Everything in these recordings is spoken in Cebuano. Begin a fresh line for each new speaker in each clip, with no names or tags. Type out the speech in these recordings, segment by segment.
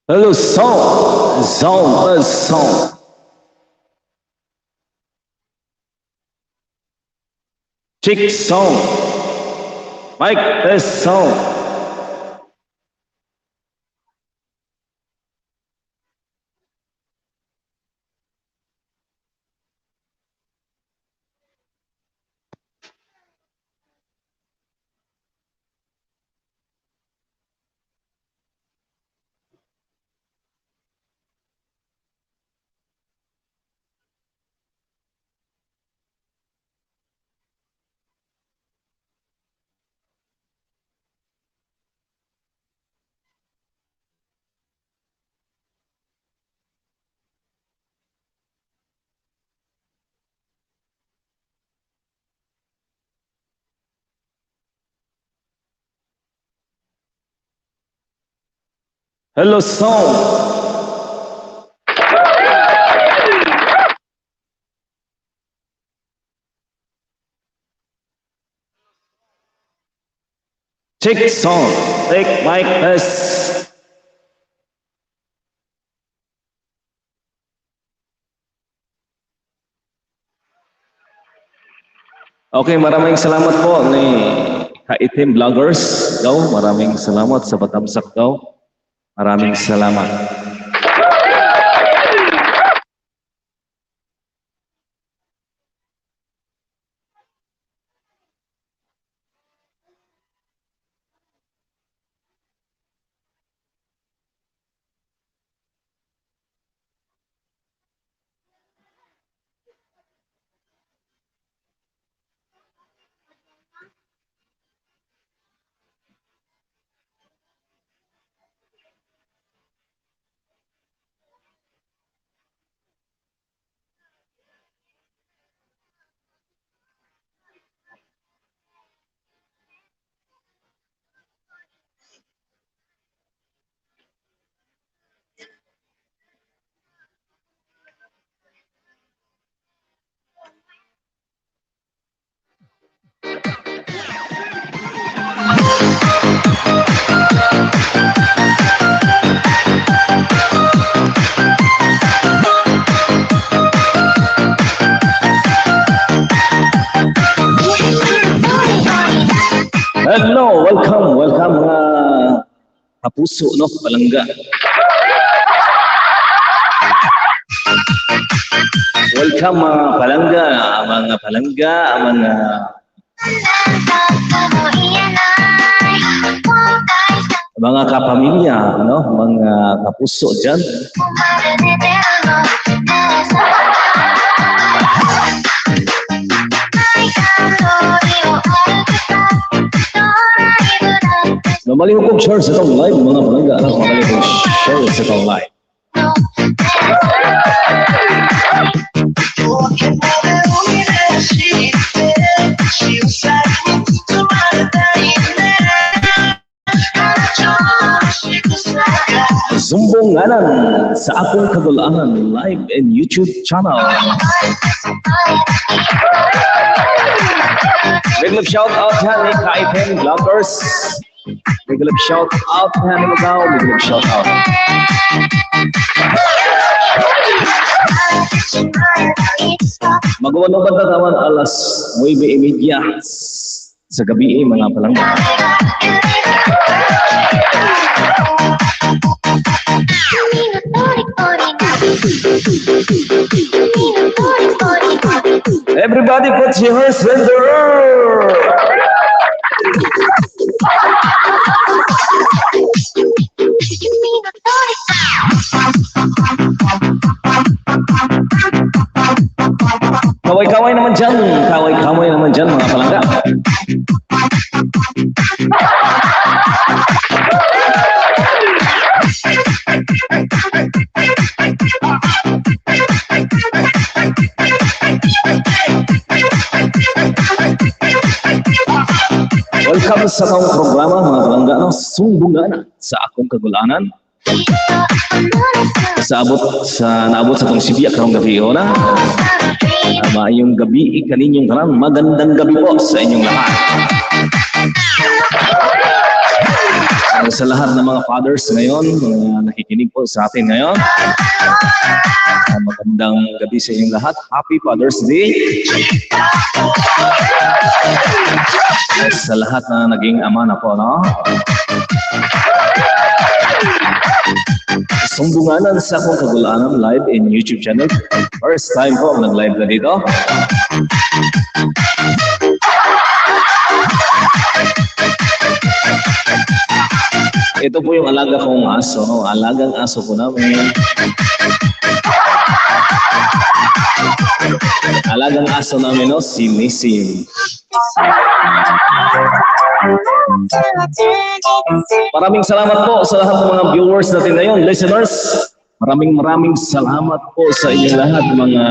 Hello, sound, sound, sound. Check sound. Mic test sound. Hello, sound. Check sound. Take mic test. Okay, maraming salamat po ni Kaitim Vloggers. Daw, maraming salamat sa Batamsak daw. Maraming salamat. Hello, welcome, welcome mga kapuso, no, palangga. Welcome mga palangga, mga palangga, mga mga kapamilya, no, mga kapuso diyan. Normally ko share sa itong live, mga palangga, no, normally ko share sa itong live. Sumbonganan sa akong kagulangan live and YouTube channel. Big love shout out yan ni Kaipen Vloggers. Big love shout out yan ni Magaw. Big love shout out. Magawa na ba tawan alas 9:30 sa gabi mga palangga. Everybody put your hands in the air. Kaway-kaway naman dyan. Kaway-kaway naman dyan mga palangga. Welcome sa akong programa mga palangga, no? Sumbongana sa akong kagulanan. Sa abot sa naabot sa tong Sibya karong gabi ona. Maayong gabi kaninyong tanan, magandang gabi po sa inyong lahat. Sa lahat ng mga fathers ngayon, mga nakikinig po sa atin ngayon, magandang gabi sa inyong lahat. Happy Father's Day! Sa lahat na naging ama na po, no? Sumbunganan sa akong kagulanan live in YouTube channel. First time po nag-live na dito. Ito po yung alaga kong aso, no? Alagang aso po namin. Alagang aso namin, no? Si Nissim. Maraming salamat po sa lahat ng mga viewers natin ngayon, listeners. Maraming maraming salamat po sa inyong lahat, mga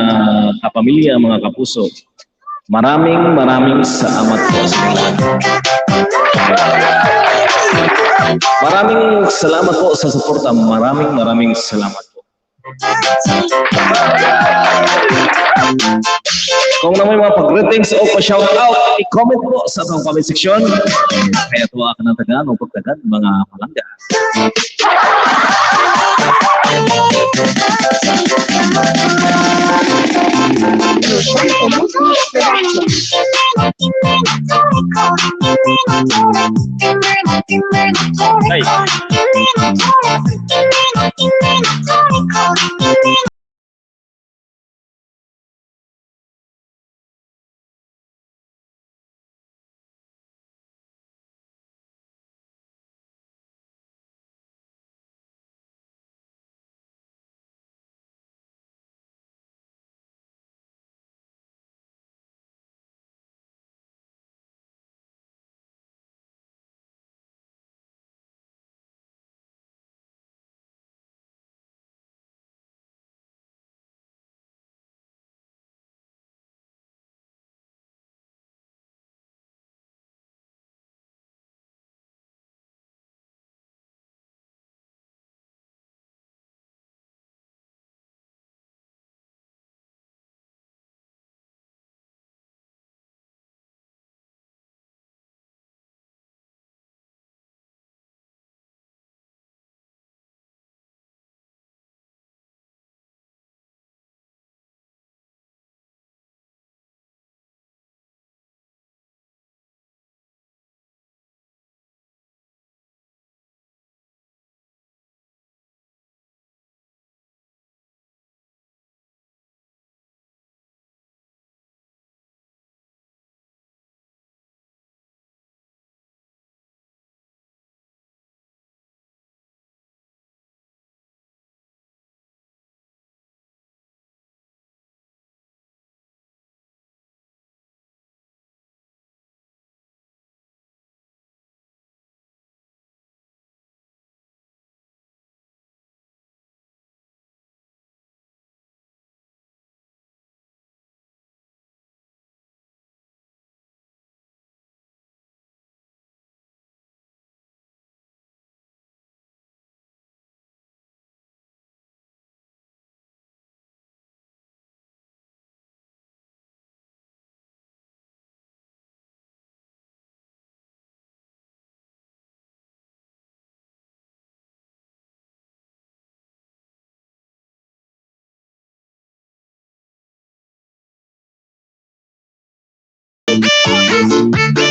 kapamilya, mga kapuso. Maraming maraming salamat po sa inyong lahat. Maraming salamat po sa suporta. Maraming maraming salamat po. Kung na may mga pag-greetings o pa-shoutout, i-comment po sa atong comment section. Kaya tuwa ka ng tagan o pagtagan, mga palangga. Ay.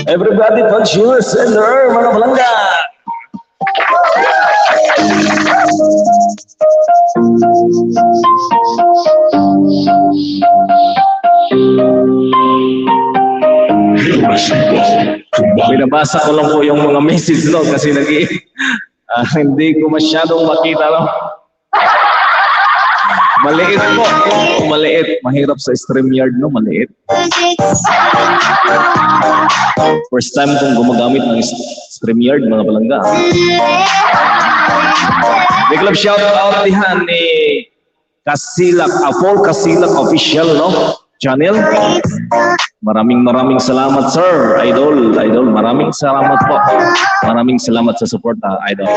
Everybody punch yours and her, mga palangga! Binabasa ko lang po yung mga message, no, kasi hindi ko masyadong makita, no. Maliit po. Maliit. Mahirap sa StreamYard, no? Maliit. First time kong gumagamit ng StreamYard, mga palangga. Big love shout out dihan ni Kasilak, Paul Kasilak official, no? Channel. Maraming maraming salamat, sir. Idol, idol. Maraming salamat po. Maraming salamat sa suporta, idol.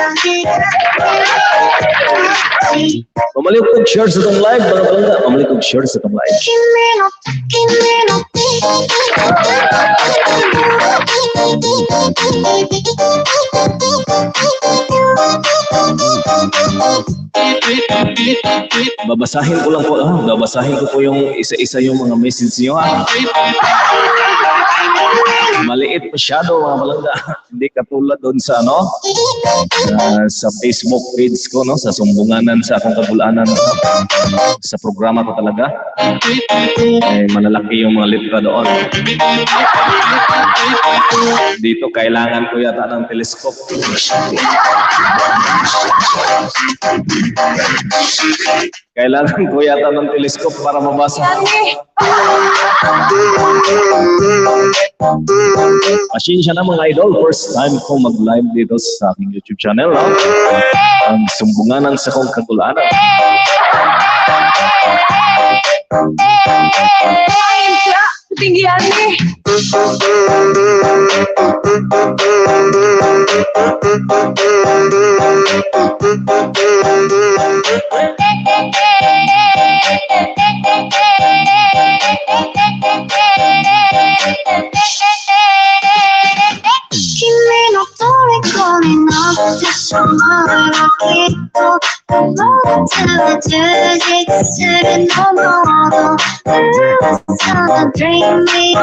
Pamalit kog share sa atong live, mga palangga. Pamalit kog share sa atong live.
君の君の
Babasahin ko lang po, babasahin ko po yung isa-isa yung mga message niyo. Maliit masyado, mga palangga. Hindi katulad doon sa ano, sa Facebook page ko, no, sa Sumbunganan sa Akong Kabulanan. Sa programa ko talaga. Eh, malalaki yung mga letra doon. Dito kailangan ko yata ng telescope. Kailangan ko yata ng telescope para mabasa. Pasensya na, mga idol, first time ko mag-live dito sa aking YouTube channel, no? Ang Sumbunganan sa Akong Kagulanan.
Angin siya. Ketinggian nih.
君の虜になってしまえばきっとこの夏は充実するのもっと噂の Dreaming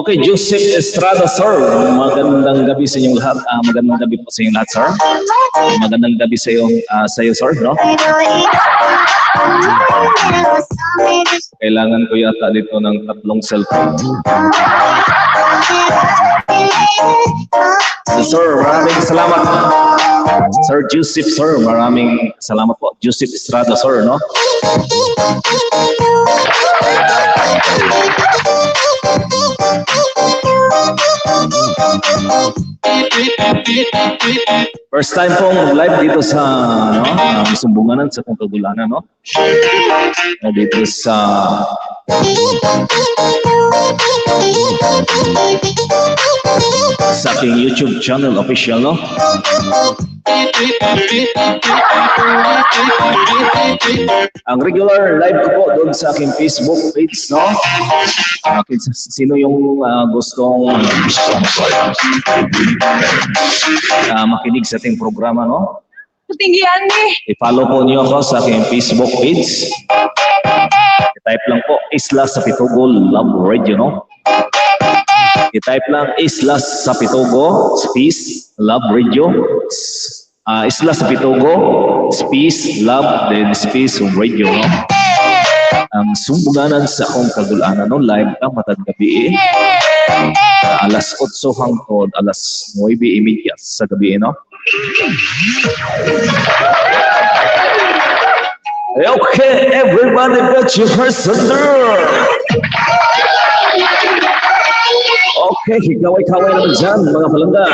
Okay, Joseph Estrada, sir. Magandang gabi sa inyong lahat. Magandang gabi po sa inyong lahat, sir. Magandang gabi sa iyo, sir, no? Kailangan ko yata dito ng tatlong cellphone. So, sir, maraming salamat. Sir Joseph, sir, maraming salamat po. Joseph Estrada, sir, no? First time pong live dito sa no, Sumbunganan sa Akong Kagulanan, no? Dito sa aking YouTube channel official, no? Ang regular live ko po doon sa aking Facebook page, no? Okay, sino yung gustong makinig sa ating programa, no?
Ketinggian nih.
I-follow po niyo ako sa aking Facebook page. I-type lang po, Isla sa Pitugo Love Radio, no? I-type lang Isla sa Pitugo space Love Radio. Isla sa Pitugo space Love then space Radio, no? Ang Sumbunganan sa Akong Kagulanan, no? Live ka matag gabi eh. Alas 8 hangtod alas 9:30 sa gabi, no? Okay, everybody put your hands under. Okay, kaway-kaway naman dyan, mga palangga.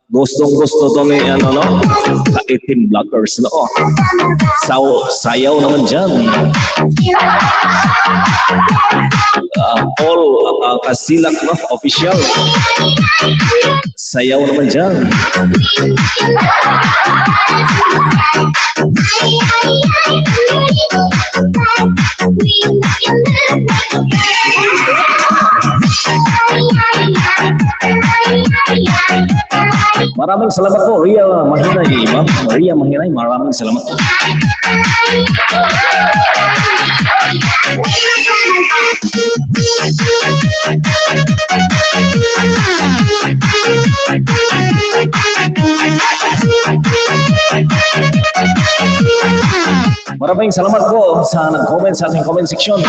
Gustong-gusto to ni, ano, no? Ka-itim vloggers, no? Sayaw naman dyan. Paul Kasilak, no? Official. Sayaw naman dyan. Maraming salamat po, Ria Mahinay. Ma'am Ria Mahinay, maraming salamat po. Maraming salamat po sa nag-comment sa ating comment section.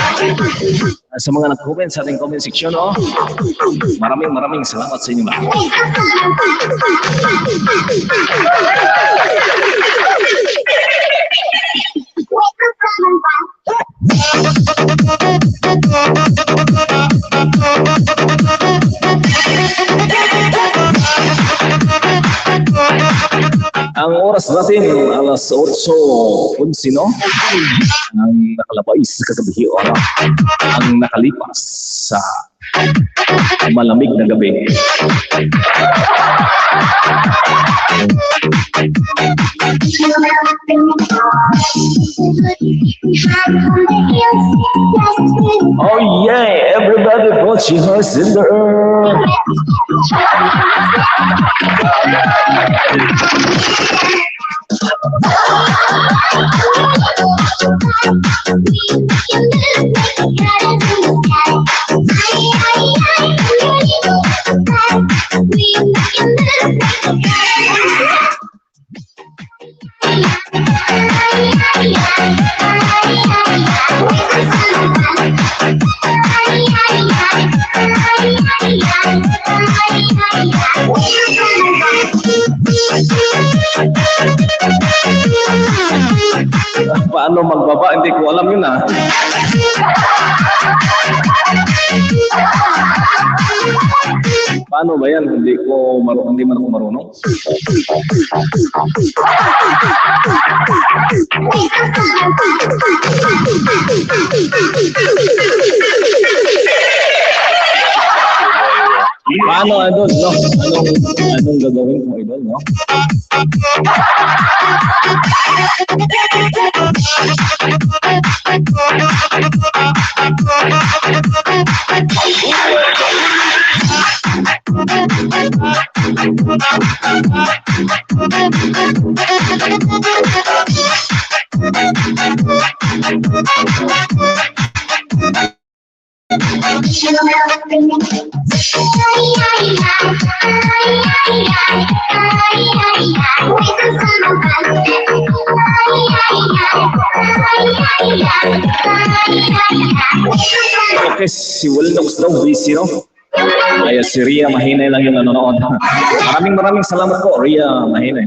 Sa mga nag-comment sa ating comment section, oh. Maraming maraming salamat sa inyo lahat. Ang oras oras natin, alas 8:11, no? Ang nakalabay sa kagabi, ano? Ang nakalipas sa malamig na gabi. Oh yeah, everybody put your hands in the air. Paano magbaba? Hindi ko alam yun ah. Paano ba yan? Hindi man ako marunong. Paano, idol, no? Anong gagawin ko, idol, no? Okay, si Wilnox daw, busy, no? Kaya si Ria Mahinay lang yung nanonood. Maraming maraming salamat po, Ria Mahinay.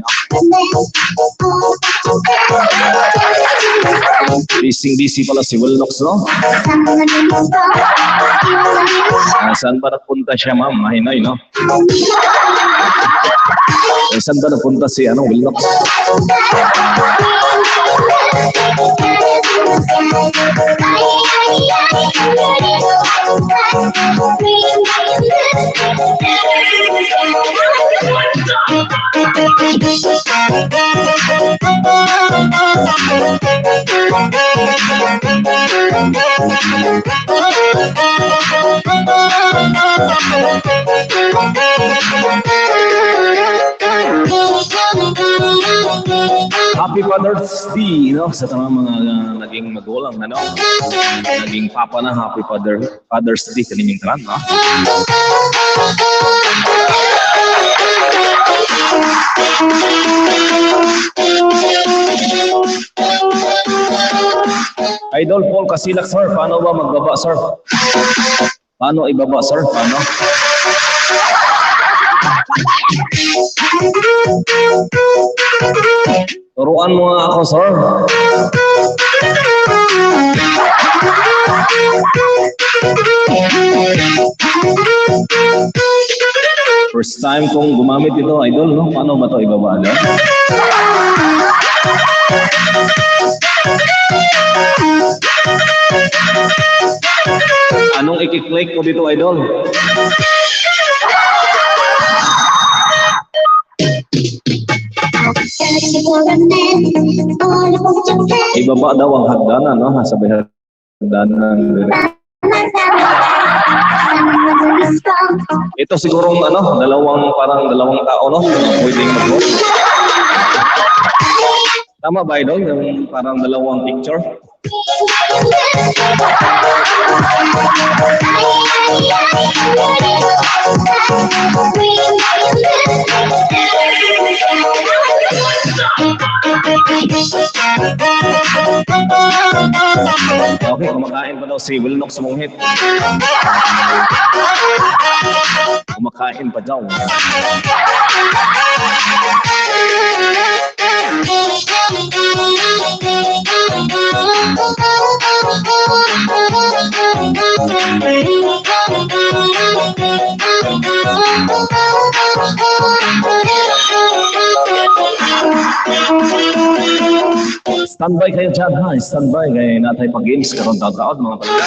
Busy busy pala si Wilnox, no? Saan ba napunta siya, ma'am? Mahinay, no? Eh, saan ba napunta si ano, Wilnox? Happy Father's Day, no? Sa tanang mga naging magulang, ano? Naging papa na, happy Father's Day kaninyong tanan, no? Idol Paul Kasilak, sir, paano ba magbaba, sir? Paano ibaba, sir? Paano? Turuan mo nga ako, sir. First time kong gumamit ito, idol, no? Paano ba ito ibaba, idol? Anong i-click ko dito, idol? Ibaba daw ang hagdanan, no? Sabi hagdanan. Ito sigurong ano, parang dalawang tao, no? Pwedeng mag-work. Tama ba, idol? Yung parang dalawang picture? Okay, kumakain pa daw si Wilnox Munghit. Kumakain pa daw. Standby kayo dyan ha, standby kay naa tay pag-games karon taon mga palangga.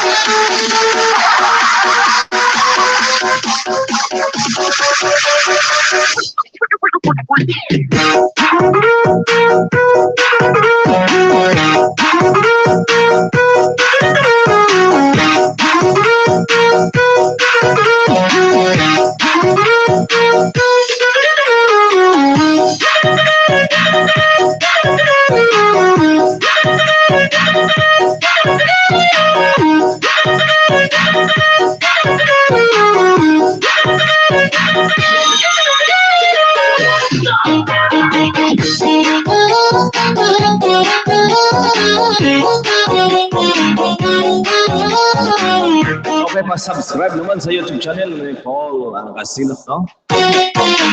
Okay, pa-subscribe naman sa YouTube channel ni Paul Kasilak, no?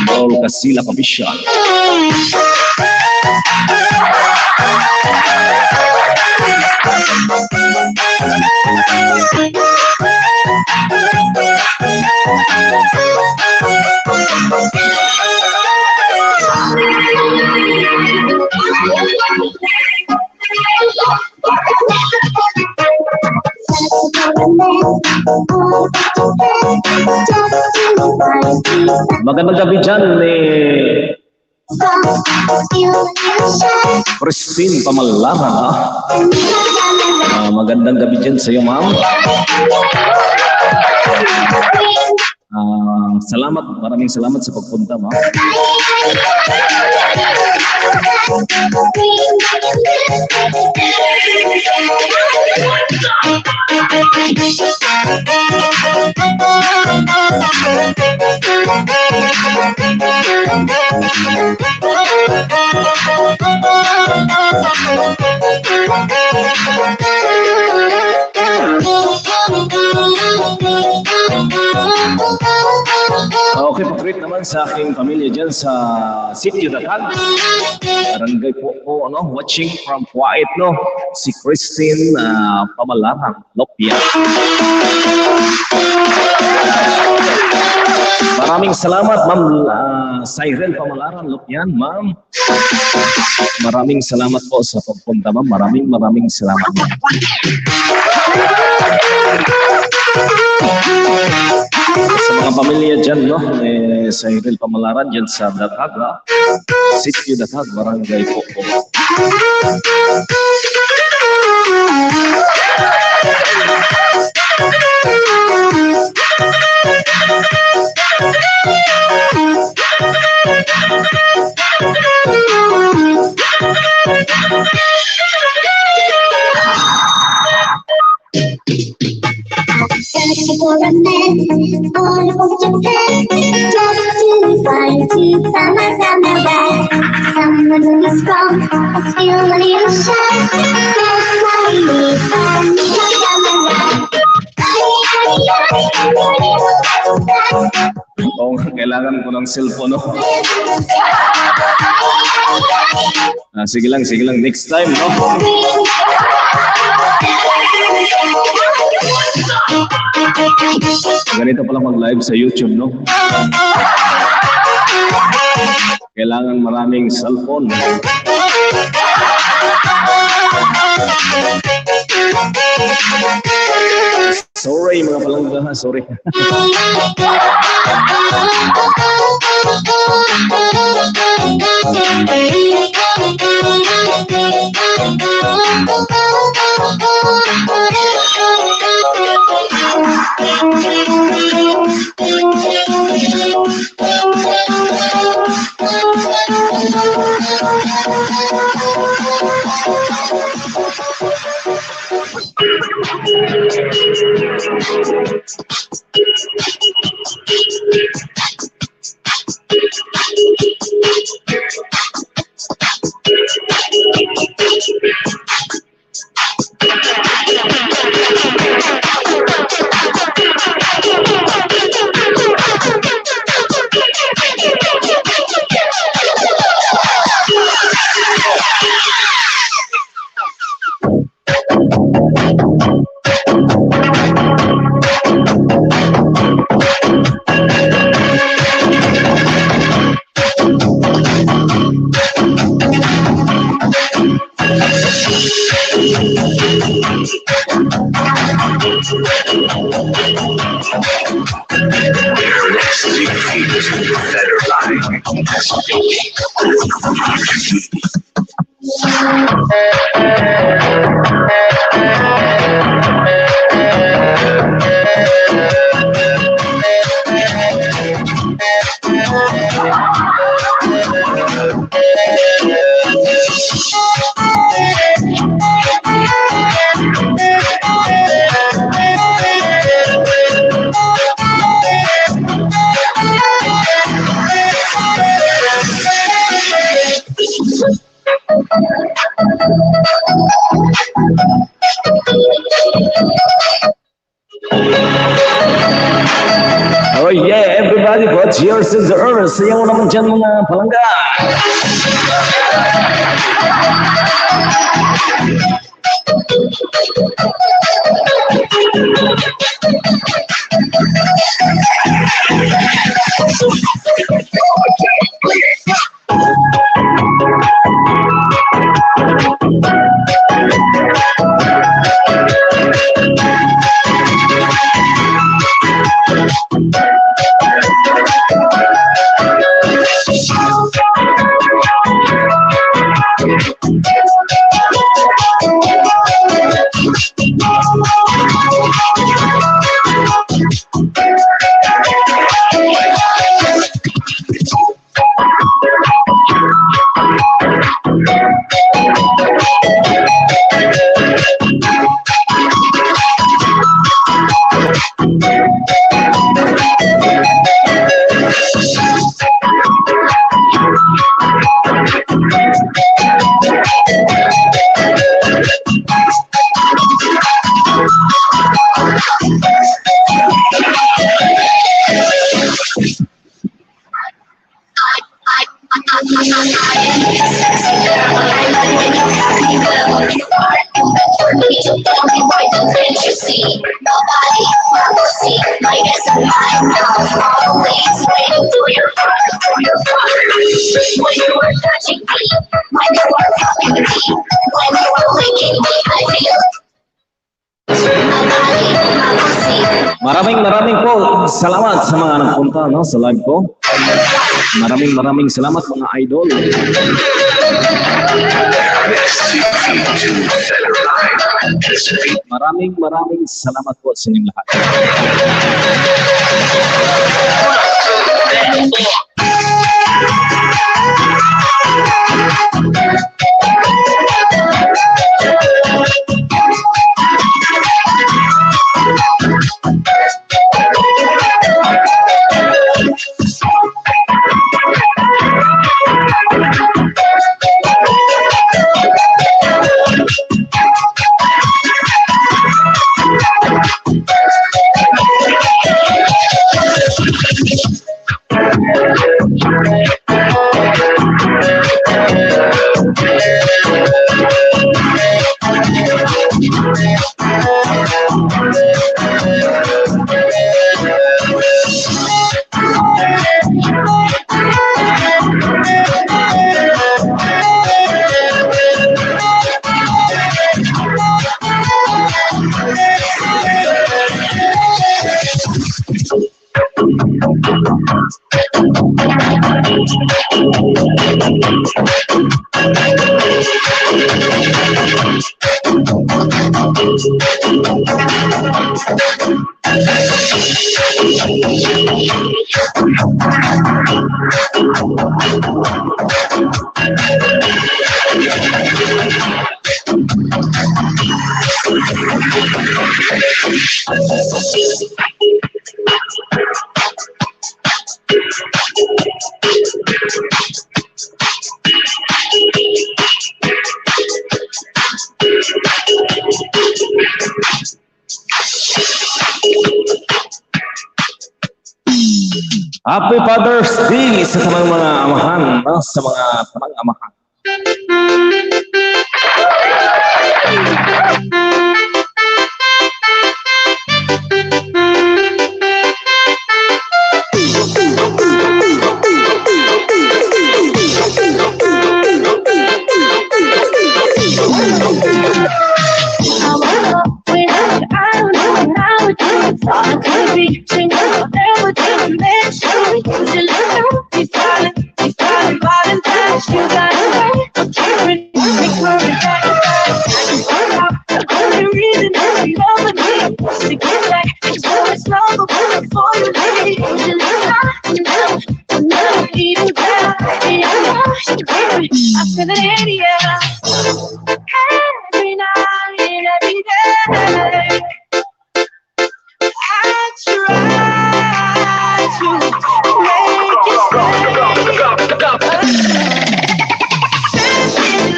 Paul Kasilak Official. Magandang gabi dyan ni Christine Pamalaran, ha? Magandang gabi dyan sa iyo, ma'am. Salamat, maraming salamat sa pagpunta, ma'am. Okay, pa-greet naman sa aking pamilya dyan sa Sitio Dakag. Barangay po, ano, watching from Kuwait, no? Si Christine Pamalarang Lopia. Maraming salamat, Ma'am Cyril Pamalaran Lopian, ma'am. Maraming salamat po sa pagpunta, ma'am. Maraming maraming salamat. Sa mga pamilya dyan, no? Eh, Cyril Pamalaran dyan sa Dakag, ha? Sitio Dakag, Barangay po.
Searching for a man all over Japan, just to find to summer summer back. Someone who is strong and still a little shy. That's why we find summer back. Ay, ay, ay,
Oo nga, kailangan ko ng cellphone, no? Sige lang, sige lang. Next time, no? Ganito pala mag-live sa YouTube, no? Kailangan maraming cellphone. Sorry mga palangga, ha? Sorry.
Federline SV.
Oh yeah, everybody put yours in the air. Sayaw naman dyan, mga palangga. Maraming maraming po salamat sa mga nagpunta, no, sa live ko. Maraming maraming salamat, mga idol.
SCP-2 Federline SV.
Maraming maraming salamat po sa inyong lahat. Happy Father's Day sa tanang mga amahan, no? Sa mga tanang amahan.
I woke up with I don't know how it is. Thought I could be single, never to miss you. Infinity, yeah. Every night and every day. I try to make you stay.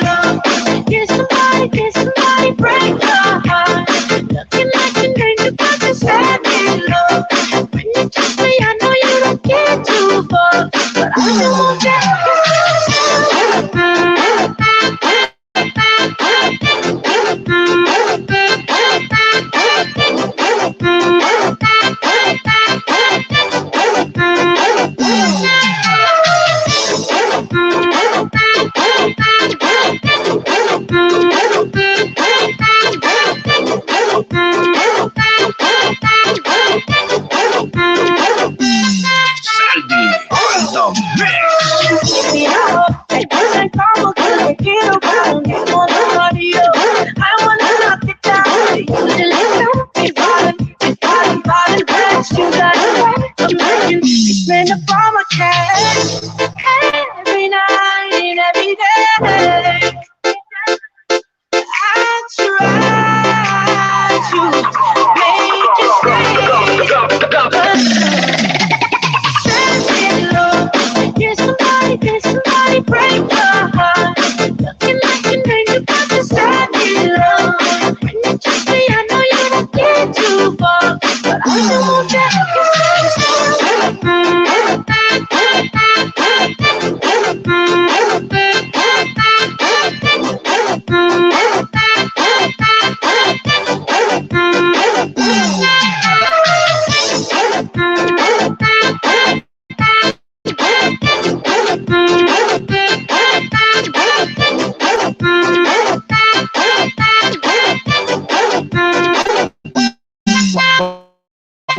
Love. Did somebody break your heart? Looking like an angel, but you set me low. When you kiss me, I know you don't get too far, but I still want you.
Saldi on the mix.
I wanna knock it down. Usually don't be falling, be falling, falling, but you got a way of making me spend up all my cash every night and every day. I try to make you stay. Did somebody break your heart? Looking like an angel, but you set me low. When you kiss me, I know you don't get too far, but I still want you.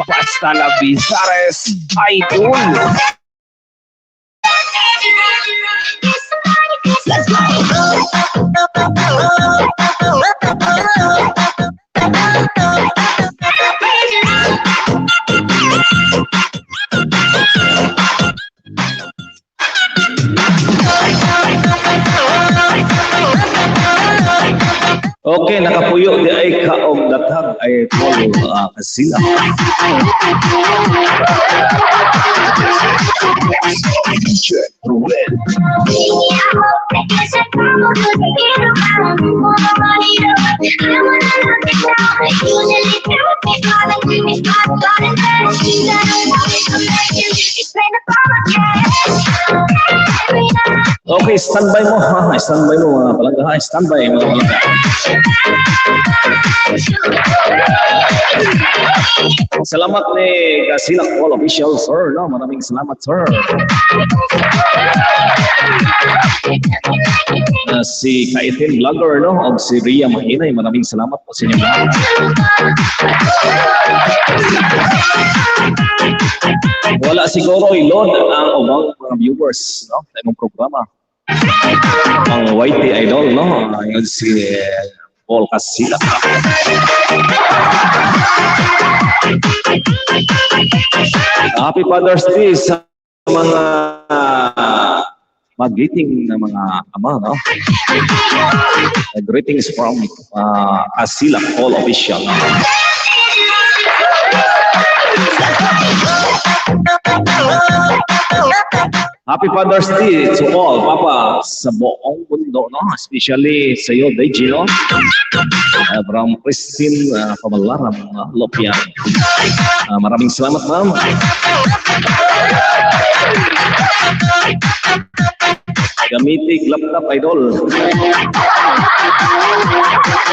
Basta la Bizares Idol.
Let's go.
Okay, nakapuyo diay ka og datag ay Paul Kasila.
DJ Ruel.
Okay, standby mo ha. Standby mo, mga palangga ha. Standby, mga palangga. Salamat ni Kasila Paul Official, sir. No, maraming salamat, sir. Si Kaitin Vlogger, no, og si Ria Mahinay, maraming salamat po sa inyo lahat. Wala siguro i-load ang ubang mga viewers, no, sa imong programa. Ang YT Idol, no, yun si Paul Kasila. Happy Father's Day sa mga magiting na mga ama, no? Greetings from Kasila Paul Official. Happy Father's Day to all, Papa, sa buong mundo, no? Especially sa iyo, DJ, no? From Christine Pamalaram, Lopian. Maraming salamat, ma'am. Gamitig laptop, idol.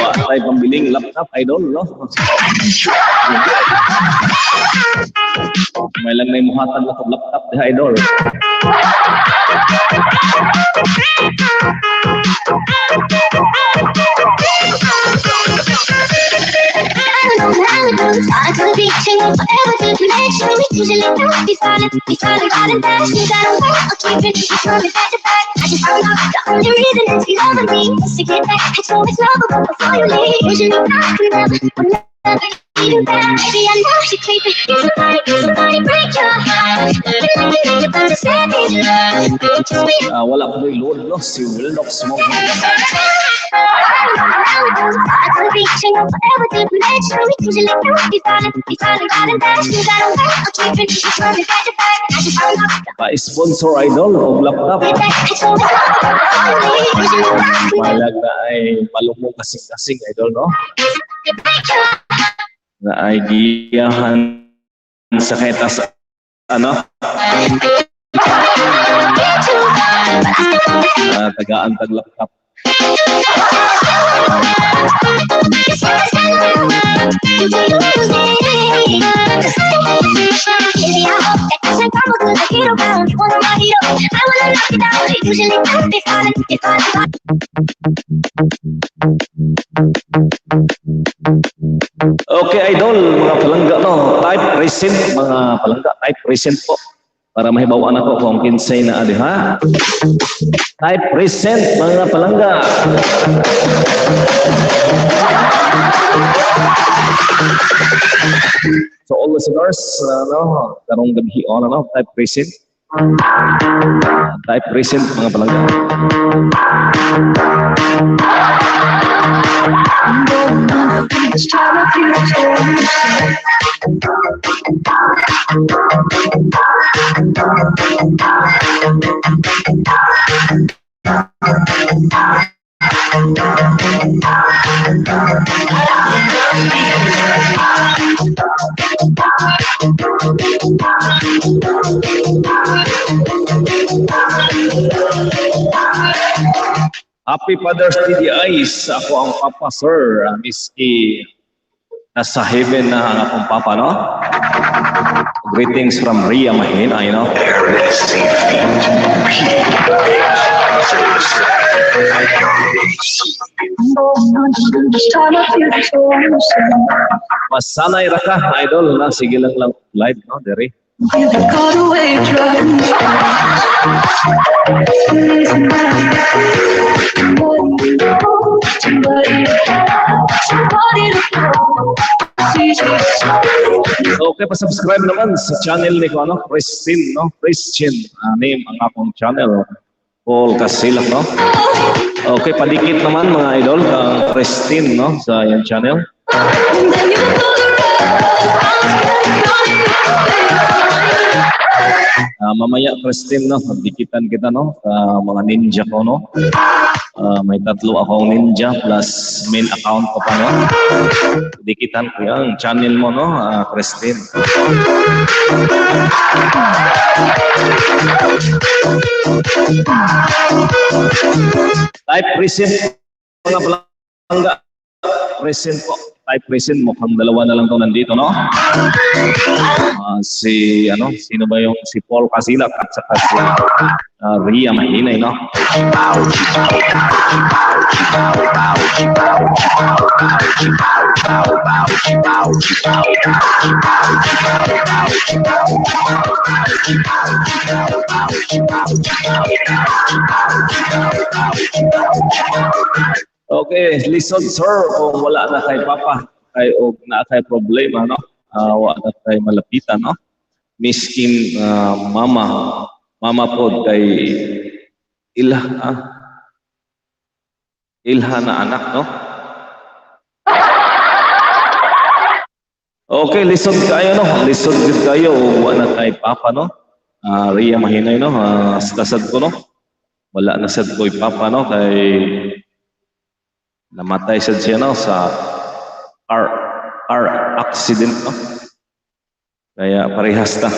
Wa tay pambiling laptop, idol, no? May lang na muhatag na laptop diha, idol.
I Even better, baby, I know she creeping. Can somebody break your heart? Like you're about to savage love. Too sweet.
Wala ko yung load, no? Si Wilnox mo.
I could be forever deep usually be falling, be falling, falling fast. You got a way of keeping me running back to back. I just don't know.
Pa-sponsor, idol, og laptop.
Get back, it's all usually
Malag na ay palumong kasing-kasing, idol, no? Na ay giyahan sa kay sa ano, tagaan tag laptop. Okay, idol, mga palangga, no? Type present, mga palangga, type present po. Para mahibawan ako kung kinsay na adi, ha? Type present, mga palangga. So all listeners, ano, karong gabi on, ano, type present. Type present, mga palangga. Happy Father's Day diay sa ako ang papa, sir. Miski nasa heaven na ang akong papa, no? Greetings from Ria Mahinay, no?
RSC Feet P807.
Masanay ra ka, idol, na sige lang lang live, no, dere.
Got away driving. Somebody, somebody to call.
Okay, pa-subscribe naman sa channel ni ko, ano, Christine, no? Christian, name ang akong channel. Paul Casilak, no? Okay, padikit naman mga idol, kang Christine, no, sa iyang channel.
And then you go the
Mamaya, Christine, no, dikitan kita, no, sa mga ninja ko, no. May tatlo akong ninja plus main account ko pa, no. Dikitan ko yung channel mo, no, Christine. Type present, mga palangga. Present po. Type present, mukhang dalawa na lang to nandito, no? Si, ano, sino ba yung si Paul Casilak at saka si Ria Mahinay, no? Okay, listen sir, kung wala na kay papa, kay og na kay problema, no? Wala na kay malapitan, no? Miskin mama, mama pod kay ilha, ilha na anak, no? Okay, lisod kayo, no? Lisod gid kayo ug wala na kay papa, no? Ria Mahinay, no? Sad ko, no? Wala na sad ko'y papa, no? Kay namatay sad siya, no, sa car accident, no? Kaya parehas ta.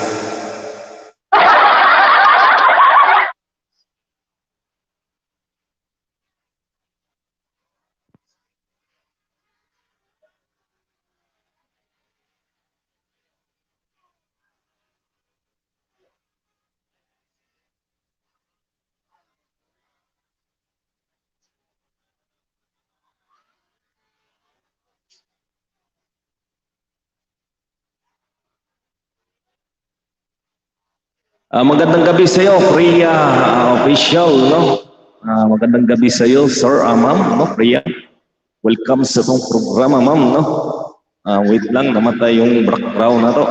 Magandang gabi sa iyo, Priya Official, no? Magandang gabi sa iyo, sir, ma'am, no, Priya. Welcome sa itong programa, ma'am, no? Ah, wait lang, namatay yung background na to.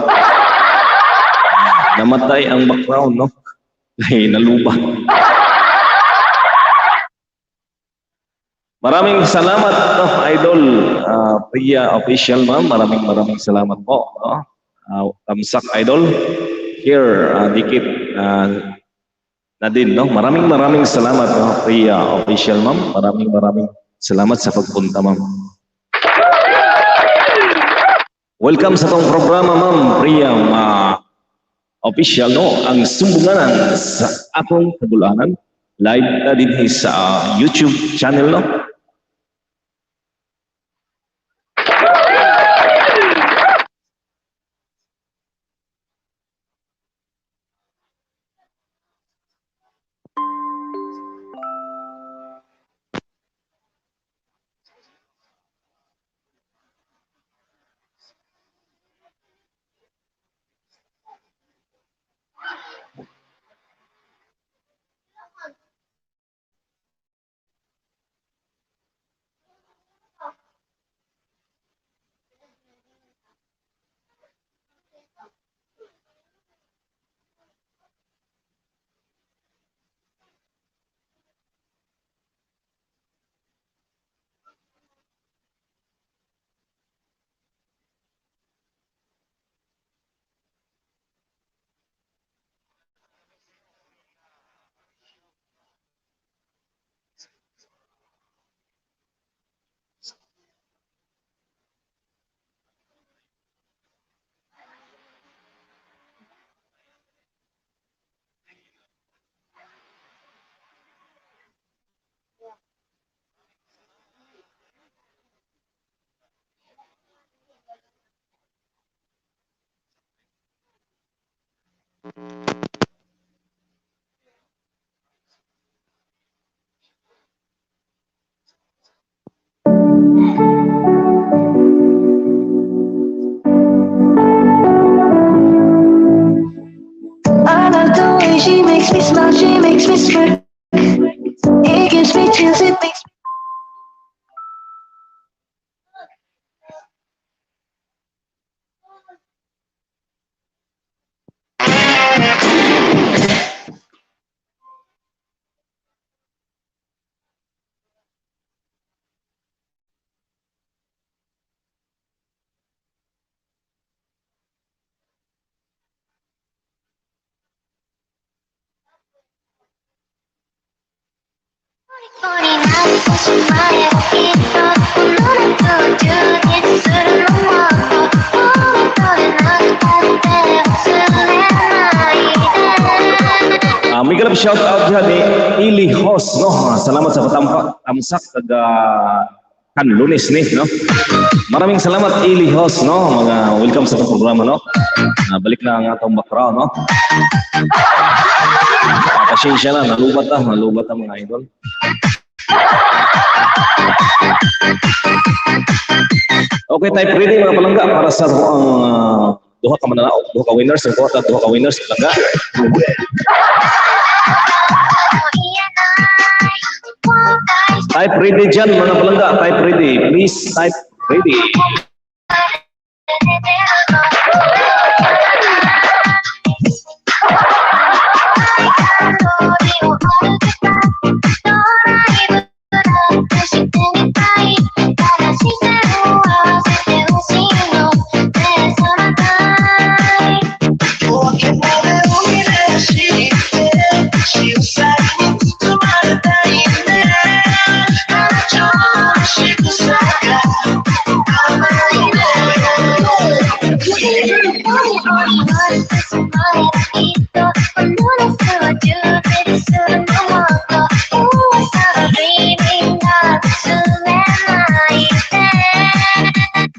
Namatay ang background, no? Ay, nalubat. Maraming salamat, no, Idol. Priya Official, ma'am. Maraming maraming salamat po. No? Tamsak, Idol. Here, dikit na din, no? Maraming maraming salamat, no, Priya Official, ma'am. Maraming maraming salamat sa pagpunta, ma'am. Welcome sa tong programa, ma'am. Priya Official, no? Ang sumbunganan sa atong kabulanan. Live na din sa YouTube channel, no?
I love the way she makes me smile, she makes me smirk. It gives me chills, it makes
になってしまえばきっとこの夏を充実するのもっともう取れなくたって忘れないで。
Ah, may galap shout out dyan ni Ili Hos, no? Salamat sa patampa, tamsak taga kan Lunes ni, no? Maraming salamat Ili Hos, no? Mga welcome sa itong programa, no? Balik na ang atong background, no? Pasensya na, nalubat na mga idol. Okay, type ready mga palangga para sa duha ka mananaog, duha ka winners, ang kuha duha ka winners palangga. Type ready dyan mga palangga, type ready. Please type ready.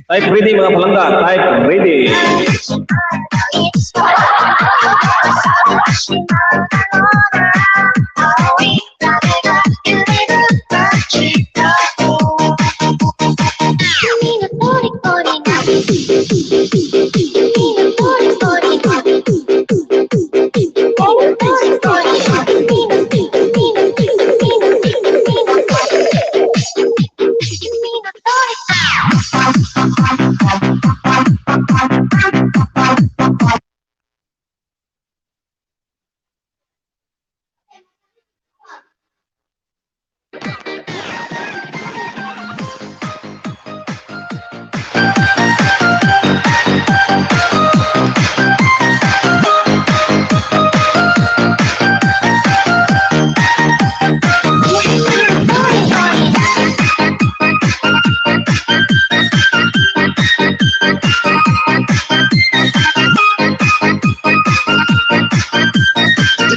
Type ready mga palangga, type ready.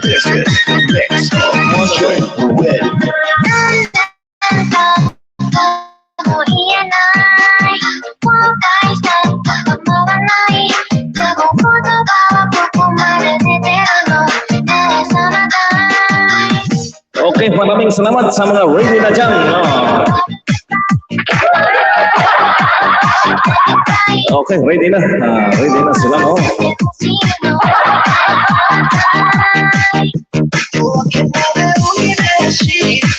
This is Mix of DJ Ruel.
も言えない後悔したと思わない過去言葉はここまで出てるの返さない
Okay, maraming salamat sa mga ready na dyan. No? Okay, ready na. Ready na sila, no?
欲しいの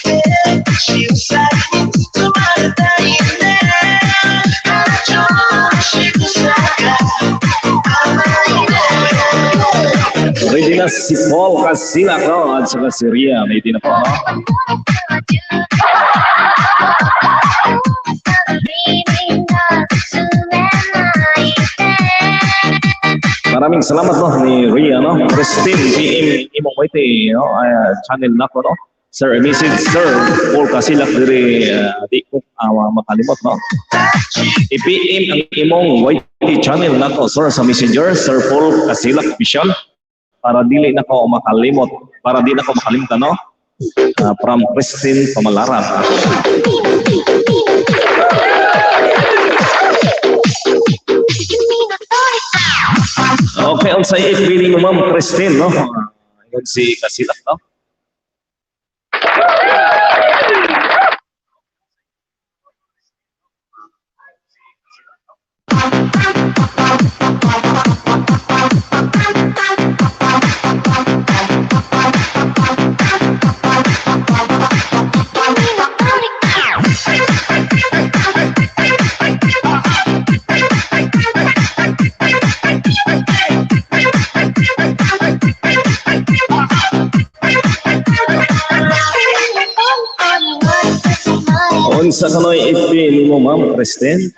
Ready na si Paul Casilak, no? At saka si Ria. Ready na po, no? Maraming salamat, no, ni Ria, no? Christine PM imong waite, no? Ay, channel na ko, no? Sir, message Sir Paul Casilak diri, di ko makalimot, no? I-PM ang imong YT channel nako, sir, sa Messenger, Sir Paul Casilak Official, para dili na ko makalimot, para di na ko makalimtan, no? From Christine Pamalaran. Okay, unsay FB nimo, Ma'am Christine, no? Ingon si Casilak, no? Unsa kanoy FB nimo, Ma'am Christine?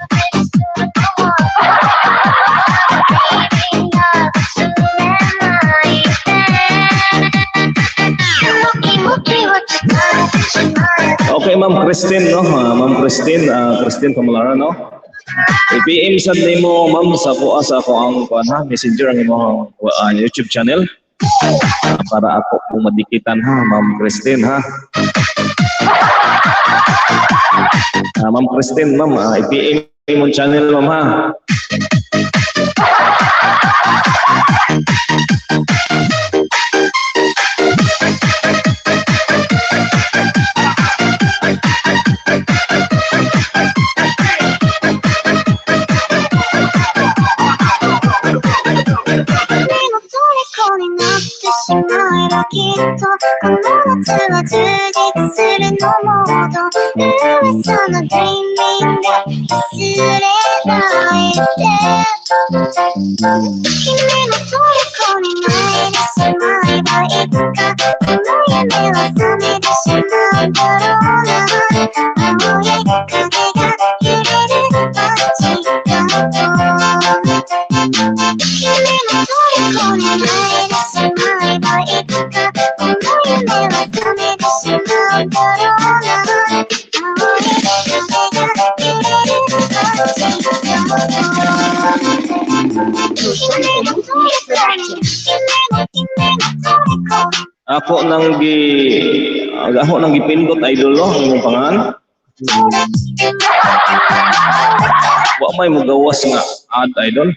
Okay, Ma'am Christine, no? Ma'am Christine, Christine Pamalaran, no? I-PM sad nimo, ma'am, sa kuha sa ako ang kuan ha, Messenger ang imong YouTube channel. Para ako po madikitan ha, Ma'am Christine ha. Ma'am Christine, ma'am, i-PM imong channel, ma'am ha.
君の虜になってしまえばきっとこの夏は充実するのもっと噂の dreaming 忘れないで君の虜になってしまえばいつかこの夢は覚めてしまうだろうな青い風が揺れる街角君の虜になってしまえばいつかこの夢は覚めてしまうだろうな青い風が揺れる街角君の虜に君の虜に
Ako nang gipindot, idol, no, ang imong pangalan. Wa may mugawas nga ad, idol.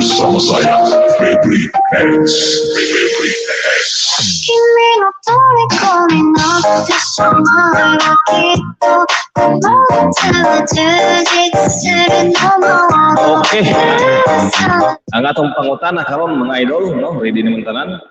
Sama-saya Febri X. Febri X.
君の虜になってしまえばきっとこの夏は充実するのも
Okay.
さ
Ang atong pangutana karon, mga idol, no? Ready naman tanan?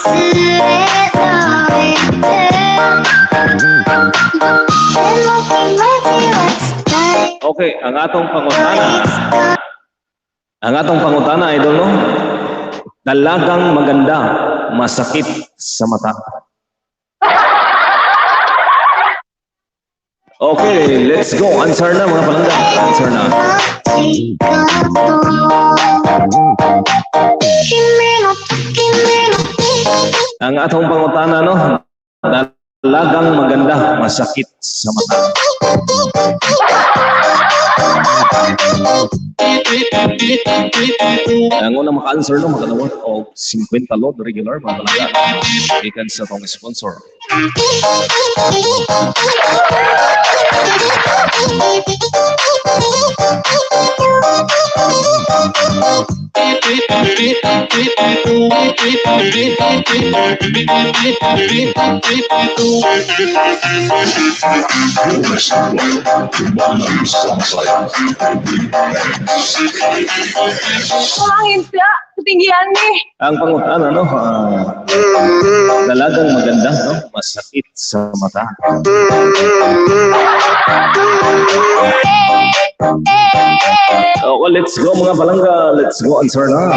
忘れないででも気持ちは伝え
Okay, ang atong pangutana. Ang atong pangutana, idol, no? Dalagang maganda, masakit sa mata. Okay, let's go. Answer na, mga palangga. Answer na.
ありがとう君の君の
Ang atong pangutana, no? Dalagang maganda, masakit sa mata. Ang unang maka-answer, no, makadawat og 50 load regular, mga palangga. Gikan sa atong sponsor.
You're listening to Manang Sama-saya Febri X.
Walang hinta. Ketinggian nih.
Ang pangutana, no, dalagang maganda, no, masakit sa mata. Okay, let's go, mga palangga. Let's go, answer na.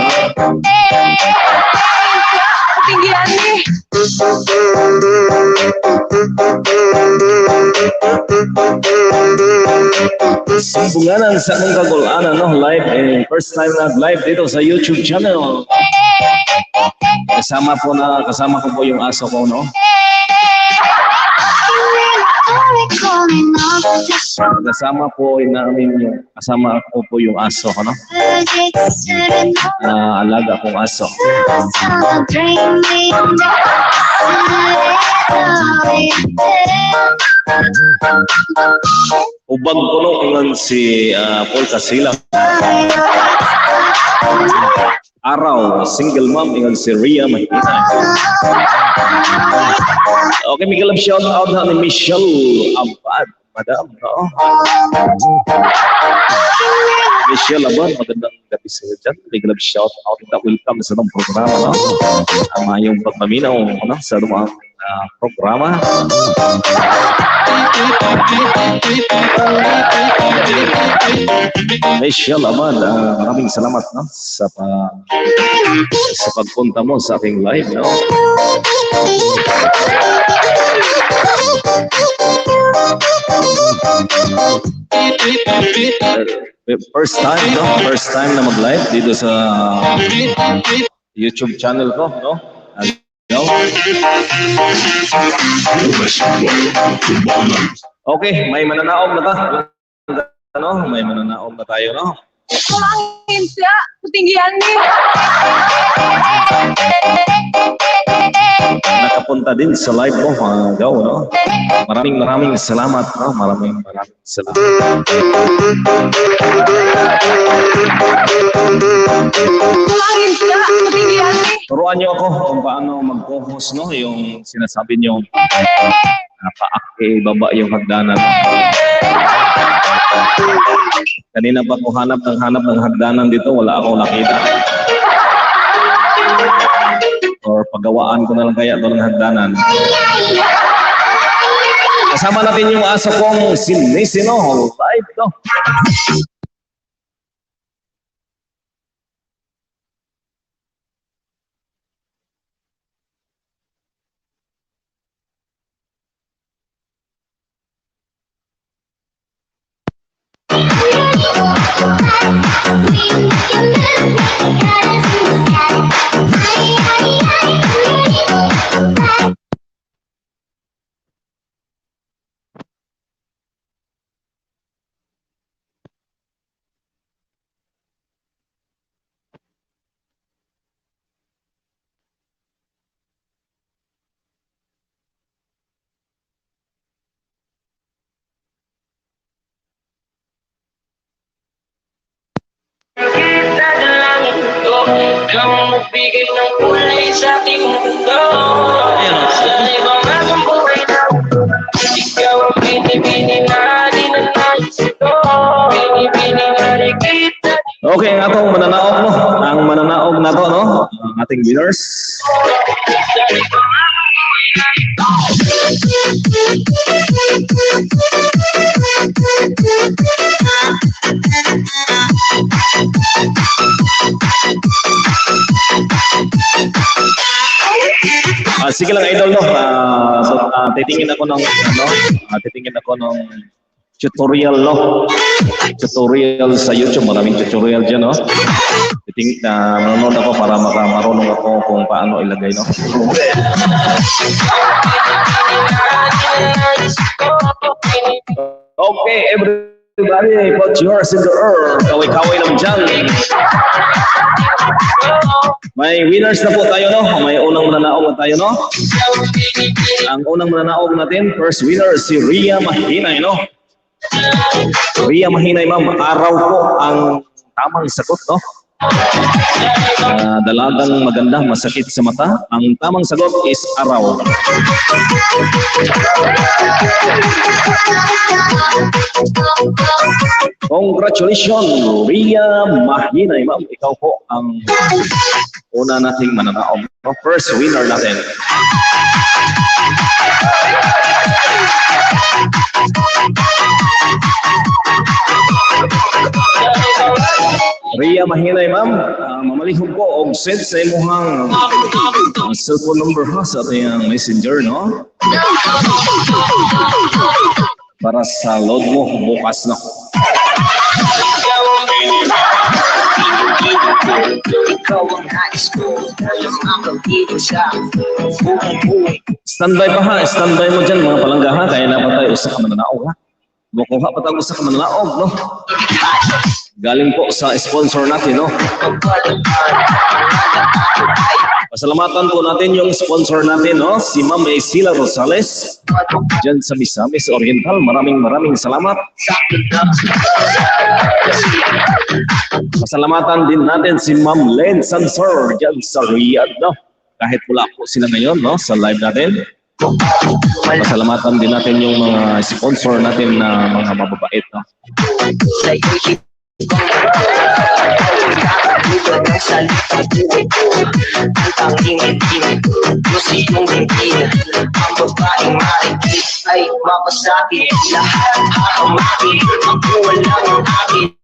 Ketinggian nih.
Sumbunganan sa akong kagulanan, no, live, eh, first time na live dito sa YouTube channel. Kasama ko po yung aso ko, no?
君の虜になってしま
Kasama ko po yung aso ko, no?
う充実するの
Alaga kong aso.
噂の Dreaming 忘れないで
Ubag ko, no, ingon si Paul Casila. Araw, single mom, ingon si Ria Mahina. Okay, may love shout out na ni Michelle Abad. Madam, no? Michelle Abad, magandang gabi sa iyo dyan. Big love shout out na welcome sa itong programa, no? Ang mayong pagpaminaw, no? Sa itong programa. Michelle Abad, maraming salamat, no? Sa pagpunta mo sa aking live, no? First time, no? First time na mag-live dito sa YouTube channel ko, no? No?
You're listening to Manang
Okay, may mananaog na ta. Ano? May mananaog na tayo, no?
Walang hinta. Ketinggian nih.
Nakapunta din sa live mo, mga gaw, no? Maraming maraming salamat, no? Maraming maraming salamat.
Walang hinta. Ketinggian nih.
Turuan niyo ako kung paano mag-co-host, no? Yung sinasabi niyo, paak, baba yung hagdanan. Kanina pa ko hanap ng hagdanan dito, wala akong nakita. Or pagawaan ko na lang kaya doon ng hagdanan. Kasama natin yung aso kong si Nisino, live to.
Nagbibigay ng kulay sa ating mundo. Sa ibang habang buhay na ikaw ang binibini na di na nais ko. Binibini na kita.
Okay, ang atong mananaog, no? Ang mananaog na to, no? Ang ating winners. Ah, sige lang, idol, no. So, titingin ako ng ano, titingin ako ng tutorial, no. Tutorial sa YouTube, maraming tutorial diyan, no. Titing na manonood ako para makamarunong ako kung paano ilagay, no. Okay, everybody, put yours in the air. Kaway-kaway lang dyan. May winners na po tayo, no? May unang mananaog na tayo, no? Ang unang mananaog natin, first winner, si Ria Mahinay, no? Ria Mahinay, ma'am, araw po ang tamang sagot, no? Dalagang maganda, masakit sa mata. Ang tamang sagot is araw. Congratulations, Ria Mahinay, ma'am. Ikaw po ang una nating mananaog, no? First winner natin. Ria Mahinay, ma'am, mamalihog ko og send sa imuhang cellphone number ha sa ating messenger, no? Para sa load mo bukas, no?
Ikaw ang nais ko, walang makapigil sa buong buhay.
Standby pa ha, standby mo dyan mga palangga ha, kaya na pa tayo usa ka mananaog ha. Mukuha pa tayo usa ka mananaog, no? Galing po sa sponsor natin, no? Pasalamatan po natin yung sponsor natin, no? Si Ma'am Isila Rosales dyan sa Misamis Oriental. Maraming maraming salamat. Pasalamatan din natin si Ma'am Len Sansor dyan sa Riyadh, no? Kahit wala po sila ngayon, no? Sa live natin. Pasalamatan din natin yung mga sponsor natin na mga mababait, no?
Ang tanging ngiti mo sa iyong dinggin. Ang babaeng marikit ay mapasakit. Lahat hahamakin, makuha lang ang akin.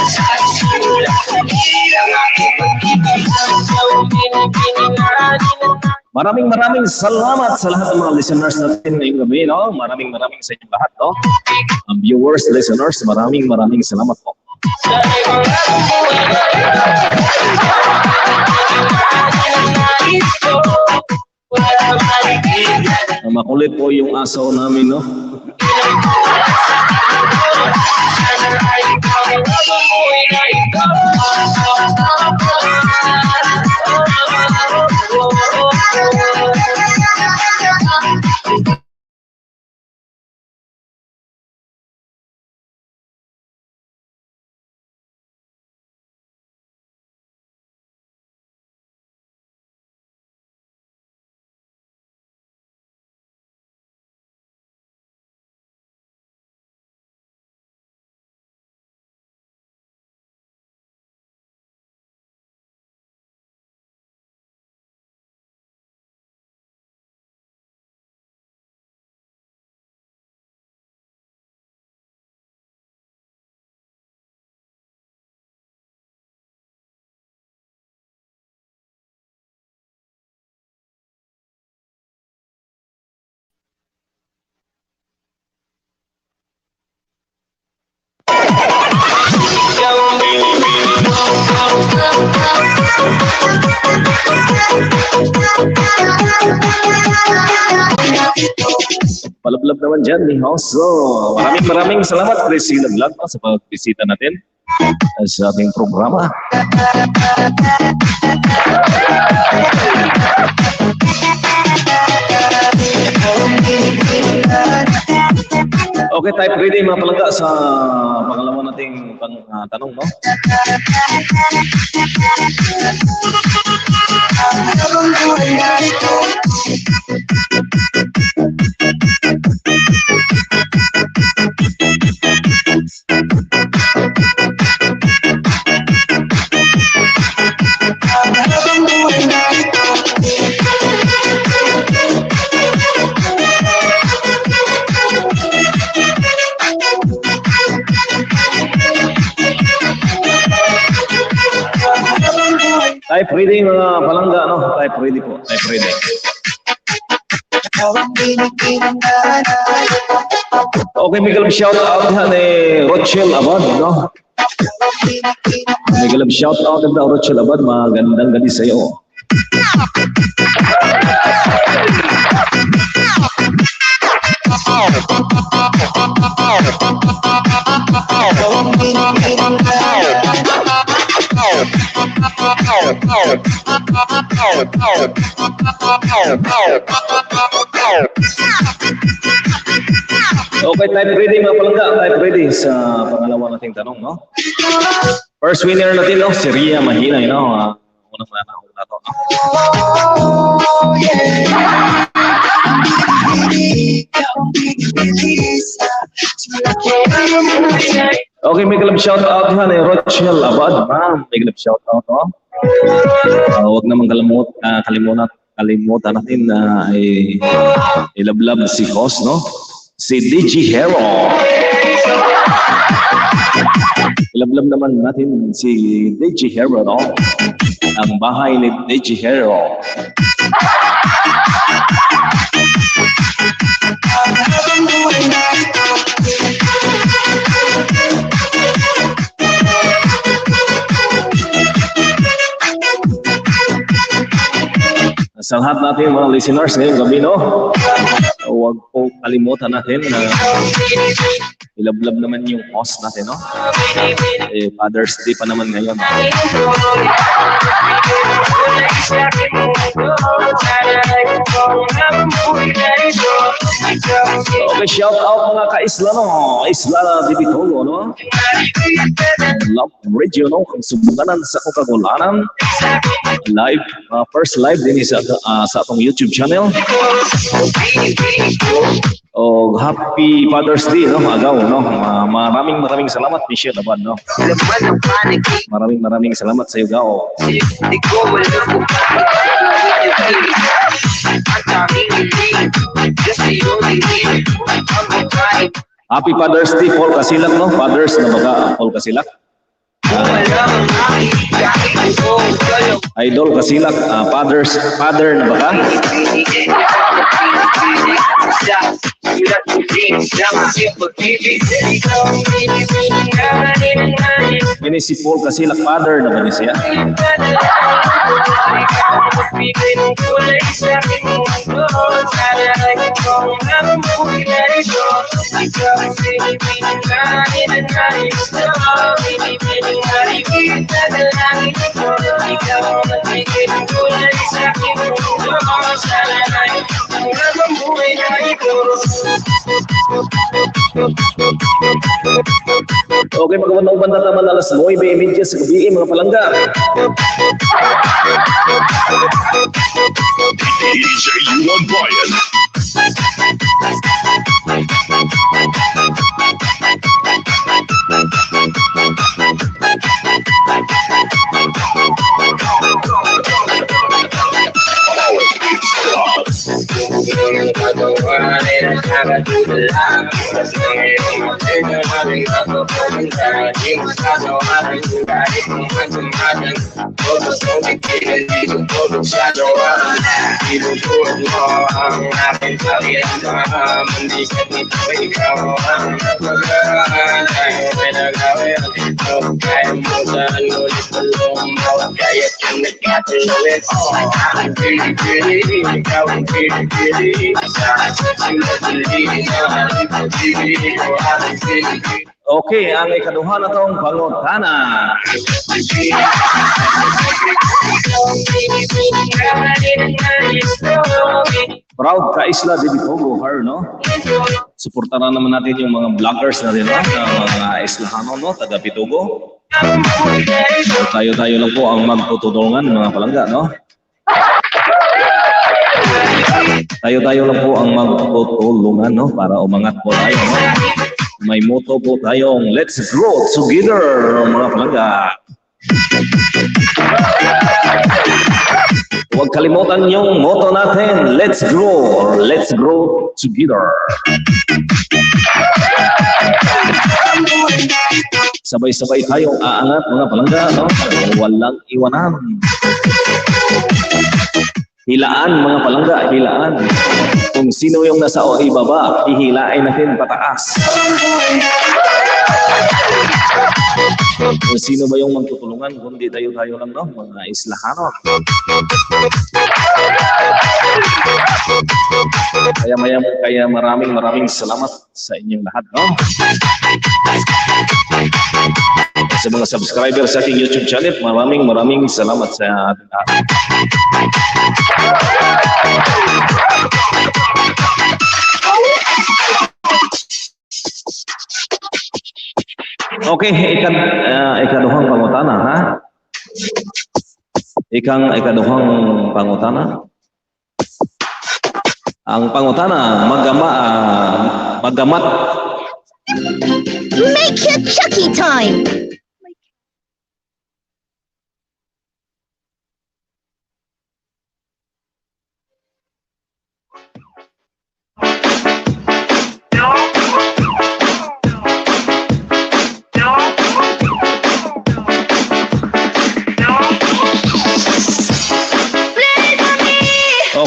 Sa simula, ang aking pag-ibig.
Maraming maraming salamat sa lahat ng mga listeners natin ngayong gabi, no? Maraming maraming sa inyong lahat, no? Ang viewers, listeners, maraming maraming salamat po. Makulit po yung aso namin, no? Palablab naman dyan ni Hoso. Maraming maraming salamat, Priscilla Vlog, no, sa pagbisita natin sa ating programa. Okay, type ready, mga palangga, sa pangalawa nating tanong, no?
Habang buhay na ito. Habang buhay na ito. Habang buhay.
Type ready, mga palangga, no? Type ready po. Type ready.
Ikaw ang binibining nanay.
Okay, may galab shout out ha ni Rochelle Abad, no? May galab shout out ni Rochelle Abad. Magandang gabi sa iyo.
Ikaw ang binibining nanay.
Okay, type ready, mga palangga. Type ready sa pangalawa nating tanong, no? First winner natin, no? Si Ria Mahinay, no? Unang mga to, no?
Oh, yeah. Ikaw ang pinipili sa
Okay, may galab shout out ha ni Rochelle Abad. Ma'am, may galab shout out, no? Huwag naman kalimutan natin na ay ilablab si host, no? Si DJ Hero. Ilablab naman natin si DJ Hero, no? Ang bahay ni DJ Hero.
Habang buhay na ito.
Sa lahat natin mga listeners ngayong gabi, no? Huwag po kalimutan natin na ilablab naman yung host natin, no? Eh, Father's Day pa naman ngayon. Okay, shout out mga kaisla, no? Isla de Vitolo, no? Love Radio, no? Kung subukanan sa Kagulanan. Live, first live din sa atong YouTube channel. Oh, happy Father's Day, no? Agaw, no? Maraming maraming salamat, Michelle Abad, no? Maraming maraming salamat sa iyo, Gao. Happy Father's Day, Paul Kasilak, no? Fathers na baka, Paul Kasilak? Idol Kasilak, fathers, father na baka? Ini si Paul Kasilak, father na ba ni siya? Okay, magawang banda taman alas 9:30 sa gabi, mga palangga.
DJ Yuan Brian.
Okay, ang ikaduha na tong pangutana. Proud ka Isla de Bitogo, her, no? Suportaran naman natin yung mga vloggers natin, no? Na mga Islahano, no? Taga Bitogo. So, tayo-tayo lang po ang magtutulungan, mga palangga, no? Tayo-tayo lang po ang magtutulungan, no? Para umangat po tayo, no? May motto po tayong "Let's grow together," mga palangga. Huwag kalimutan yung motto natin, "Let's grow or let's grow together." Sabay-sabay tayong aangat, mga palangga, no? Walang iwanan. Hilaan, mga palangga, hilaan. Kung sino yung nasa ibaba, hihilain natin pataas. Kung sino ba yung magtutulungan, kundi tayo-tayo lang, no? Mga Islahano. Kaya maraming maraming salamat sa inyong lahat, no? Sa mga subscriber sa aking YouTube channel, maraming maraming salamat sa ating lahat. Okay, ikaduhang pangutana, ha? Ikaduhang pangutana. Ang pangutana, magamat
Make it Chucky time!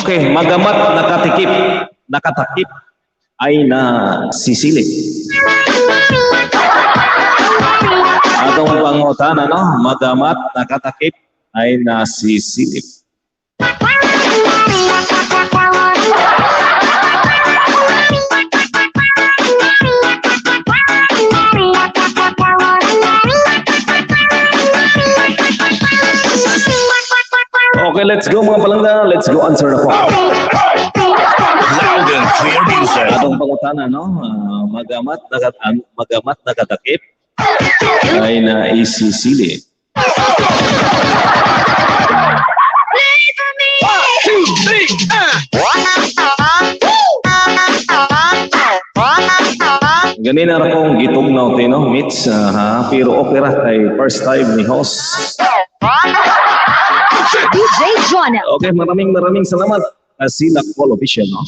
Okay, magamat nakatakip ay nasisilip. Atong pangutana, no? Magamat nakatakip ay nasisilip. Okay, let's go, mga palangga. Let's go answer na po.
Loud and clear music.
Atong pangutana, no? Magamat nakatakip ay naisisilip.
Two, three,
Ganina ra kong gitugnaw ti, no, Mitch, ha, pero okay ra kay first time ni host.
DJ Jonel.
Okay, maraming maraming salamat. Kasilak Paul Official, no?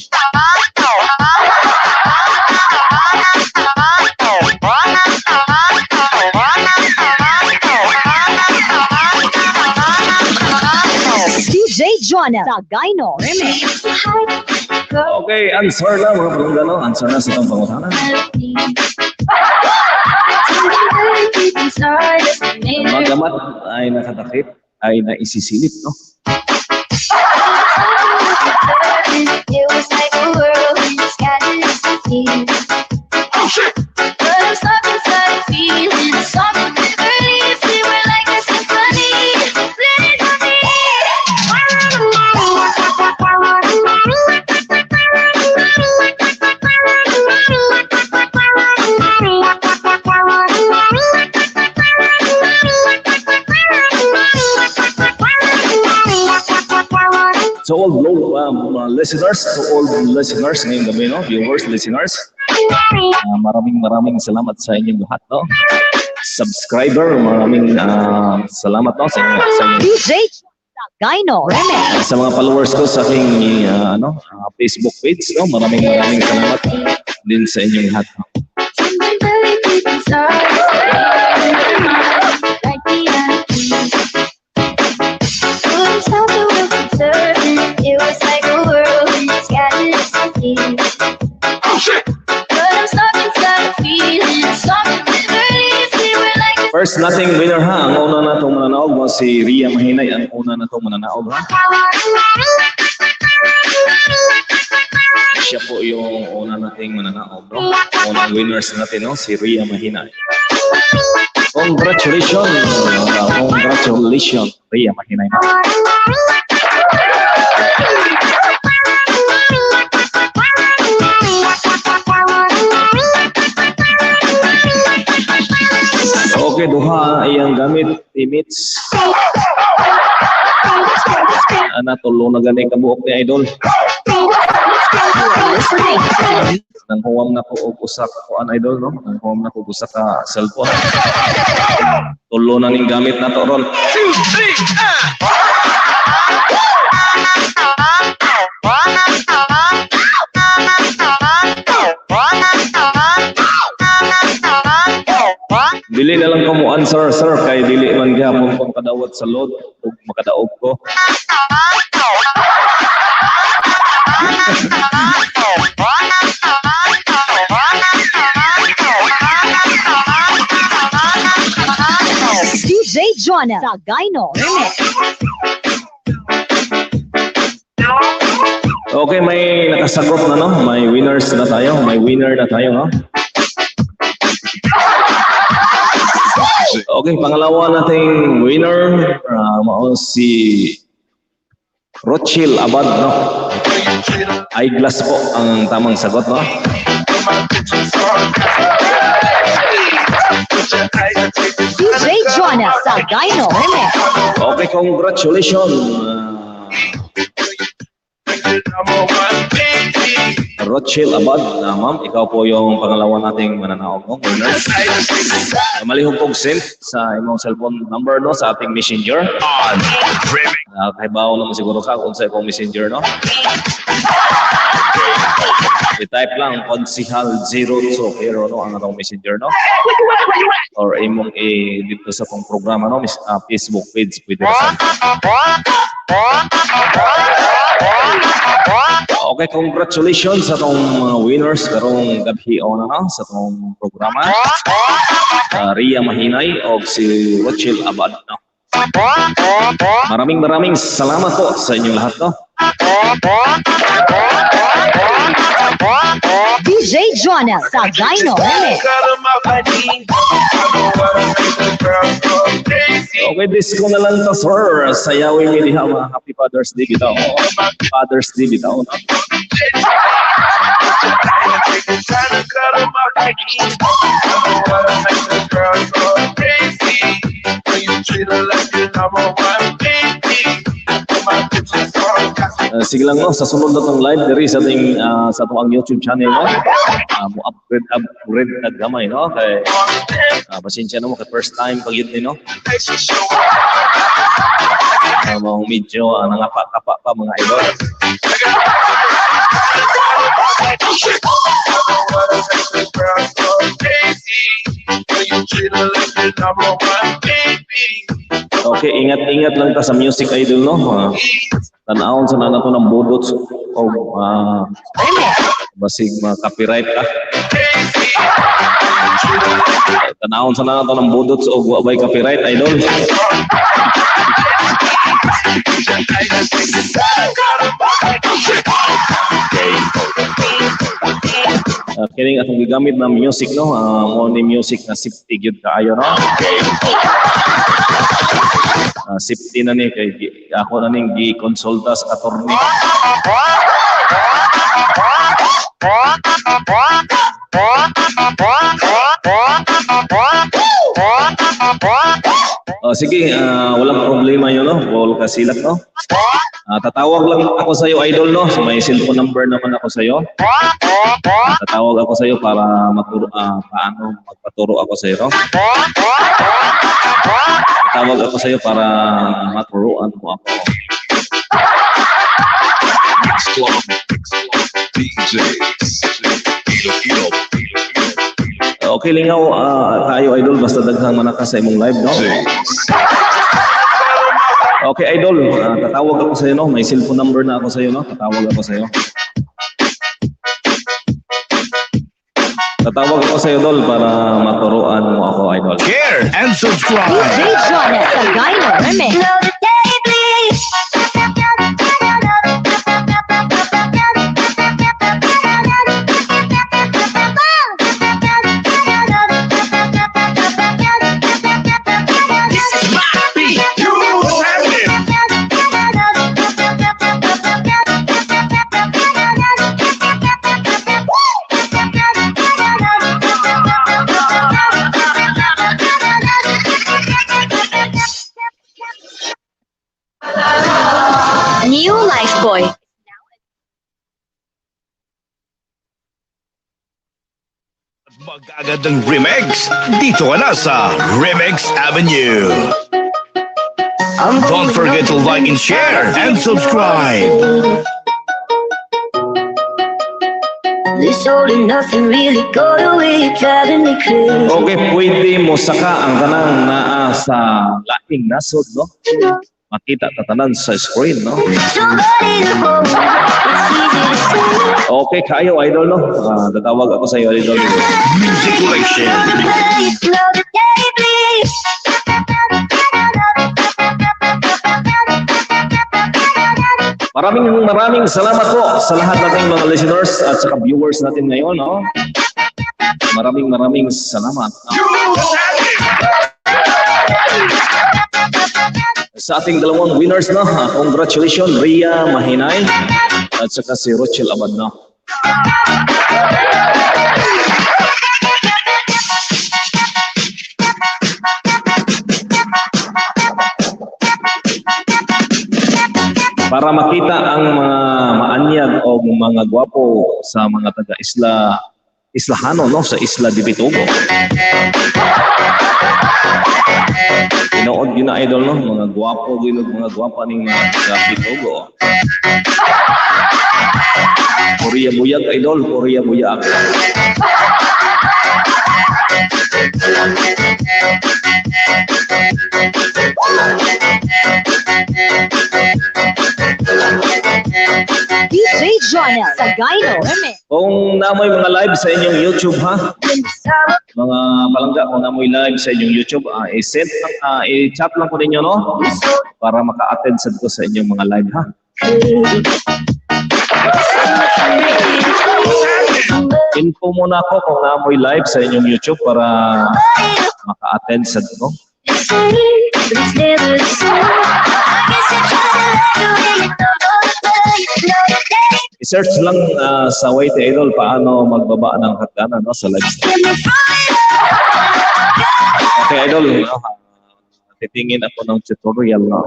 DJ Jonel. Tagaino Remix.
Okay, answer na, mga palangga, no? Answer na sa itong pangutana. Magamat ay nakatakip ay naisisilip, no?
It was like a whirlwind, scattered tears. But I'm stuck inside a feeling, something never leaves. We were like a symphony. Play for me.
To all listeners, to all listeners ngayong gabi, no? Viewers, listeners, maraming maraming salamat sa inyong lahat, no? Subscriber, maraming salamat, no? Sa inyo.
DJ Tagaino Remix.
Sa mga followers ko sa aking Facebook page, no? Maraming maraming salamat din sa inyong lahat. No?
Something very deep inside, like the empty. Couldn't stop the world from turning. It was like a whirlwind, scattered tears. But I'm stuck inside a feeling, something never leaves. We were like a
First nating winner, ha, ang una na itong mananaog mo si Ria Mahinay, ang una na itong mananaog, ha. Siya po yung una nating mananaog, no? Unang winners natin, no? Si Ria Mahinay. Congratulations! Congratulations, Ria Mahinay. No? Okay, duha iyang gamit, teammates. Ana, tulo na gani kabuok ni Idol.
Listening to
Nang huwam na ko og usa ka kuan, Idol, no? Nang huwam na ko og usa ka cellphone. Tulo na ning gamit na to ron. Dili na lang ko mo answer, sir, kay dili man gihapon ko makadawat sa load ug makadaog ko.
DJ Jonel Sagayno Remix.
Okay, may nakasagot na, no? May winners na tayo. May winner na tayo, no? Okay, pangalawa nating winner, mao si Rochil Abad, no? Eyeglass po ang tamang sagot, no?
DJ Jonel Sagayno Remix.
Okay, congratulations. Rochil Abad, ma'am, ikaw po yung pangalawa nating mananaog, no? Winner. Malihog kong send sa imong cellphone number, no, sa ating messenger. Kahibaw naman siguro ka kung sa imong messenger, no? I-type lang Konsihal 02 pero no ang atong messenger, no? Or imong i dito sa pong programa, no, Facebook page pwede ra sa. Okay, congratulations sa atong mga winners karong gabi na, no, sa atong programa. Ria Mahinay og si Rochel Abad, no? Maraming maraming salamat po sa inyong lahat, no?
DJ Jonel Sagayno Remix.
Okay, disco na lang to, sir. Sayawin mi diha mga Happy Father's Day bitaw. Father's Day bitaw, no? Sige lang, no, sa sunod na tong live diri sa ating sa atong ang YouTube channel, no. Mo upgrade upgrade na gamay, no, kay pasensya na mo kay first time pag yun ni, no. Mga medyo nangapa-kapa pa, mga idol. Okay, ingat-ingat lang ta sa music, Idol, no. Tan-awon sa na to ng budots o basig ma-copyright ka. Tan-awon sa na to ng budots o wa bay copyright, Idol. Kining atong gigamit na music, no, mo ni music na safety gyud kaayo, no. Safety na ni kay ako na ning gi-konsulta sa attorney. Sige, walang problema yun, no? Paul Kasilak, no? Tatawag lang ako sa iyo, Idol, no? So, may cellphone number naman ako sa iyo. Tatawag ako sa iyo para maturo, paano magpaturo ako sa iyo, no? Tatawag ako sa iyo para maturuan mo ako.
Mix Club DJs. Ilo Ilo
Okay, lingaw tayo, Idol, basta daghang manaka sa imong live, no?
DJs.
Okay, Idol, tatawag ako sa iyo, no? May cellphone number na ako sa iyo, no? Tatawag ako sa iyo. Tatawag ako sa iyo, Dol, para maturuan mo ako, Idol.
Share and subscribe.
DJ Jonel Sagayno Remix.
Magagandang remix dito ka na sa Remix Avenue. Don't forget to like and share and subscribe.
This all and nothing really got away, driving me crazy.
Okay, pwede mo saka ang tanang naa sa laing nasod, no? Makita tatanan sa screen, no?
Somebody to hold. It's easy to say.
Okay, kayo, idol, no? Tatawag ako sa iyo, idol.
Music Collection.
Another day, please.
Maraming maraming salamat po sa lahat nating mga listeners at saka viewers natin ngayon, no? Maraming maraming salamat, no? Sa ating dalawang winners, no? Congratulations, Rhea Mahinay at saka si Rochelle Abad, no? Para makita ang mga maanyag o mga gwapo sa mga taga-isla Islahano, no, sa Isla de Bitugo. Tinuod gyud na, idol, no, mga gwapo gyud mga gwapa ning mga taga Bitugo. Korea buyag, idol, Korea buyag.
DJ Jonel Sagaino Remix.
Kung namoy mga live sa inyong YouTube, ha? Mga palangga, kung namoy live sa inyong YouTube, i-send lang, i-chat lang ko ninyo, no? Para maka-attend sad ko sa inyong mga live, ha? Info muna ako kung namoy live sa inyong YouTube para maka-attend sad ko. I-search lang sa YT Idol paano magbaba ng hagdanan, no, sa live stream. Okay, idol, no, titingin ako ng tutorial, no?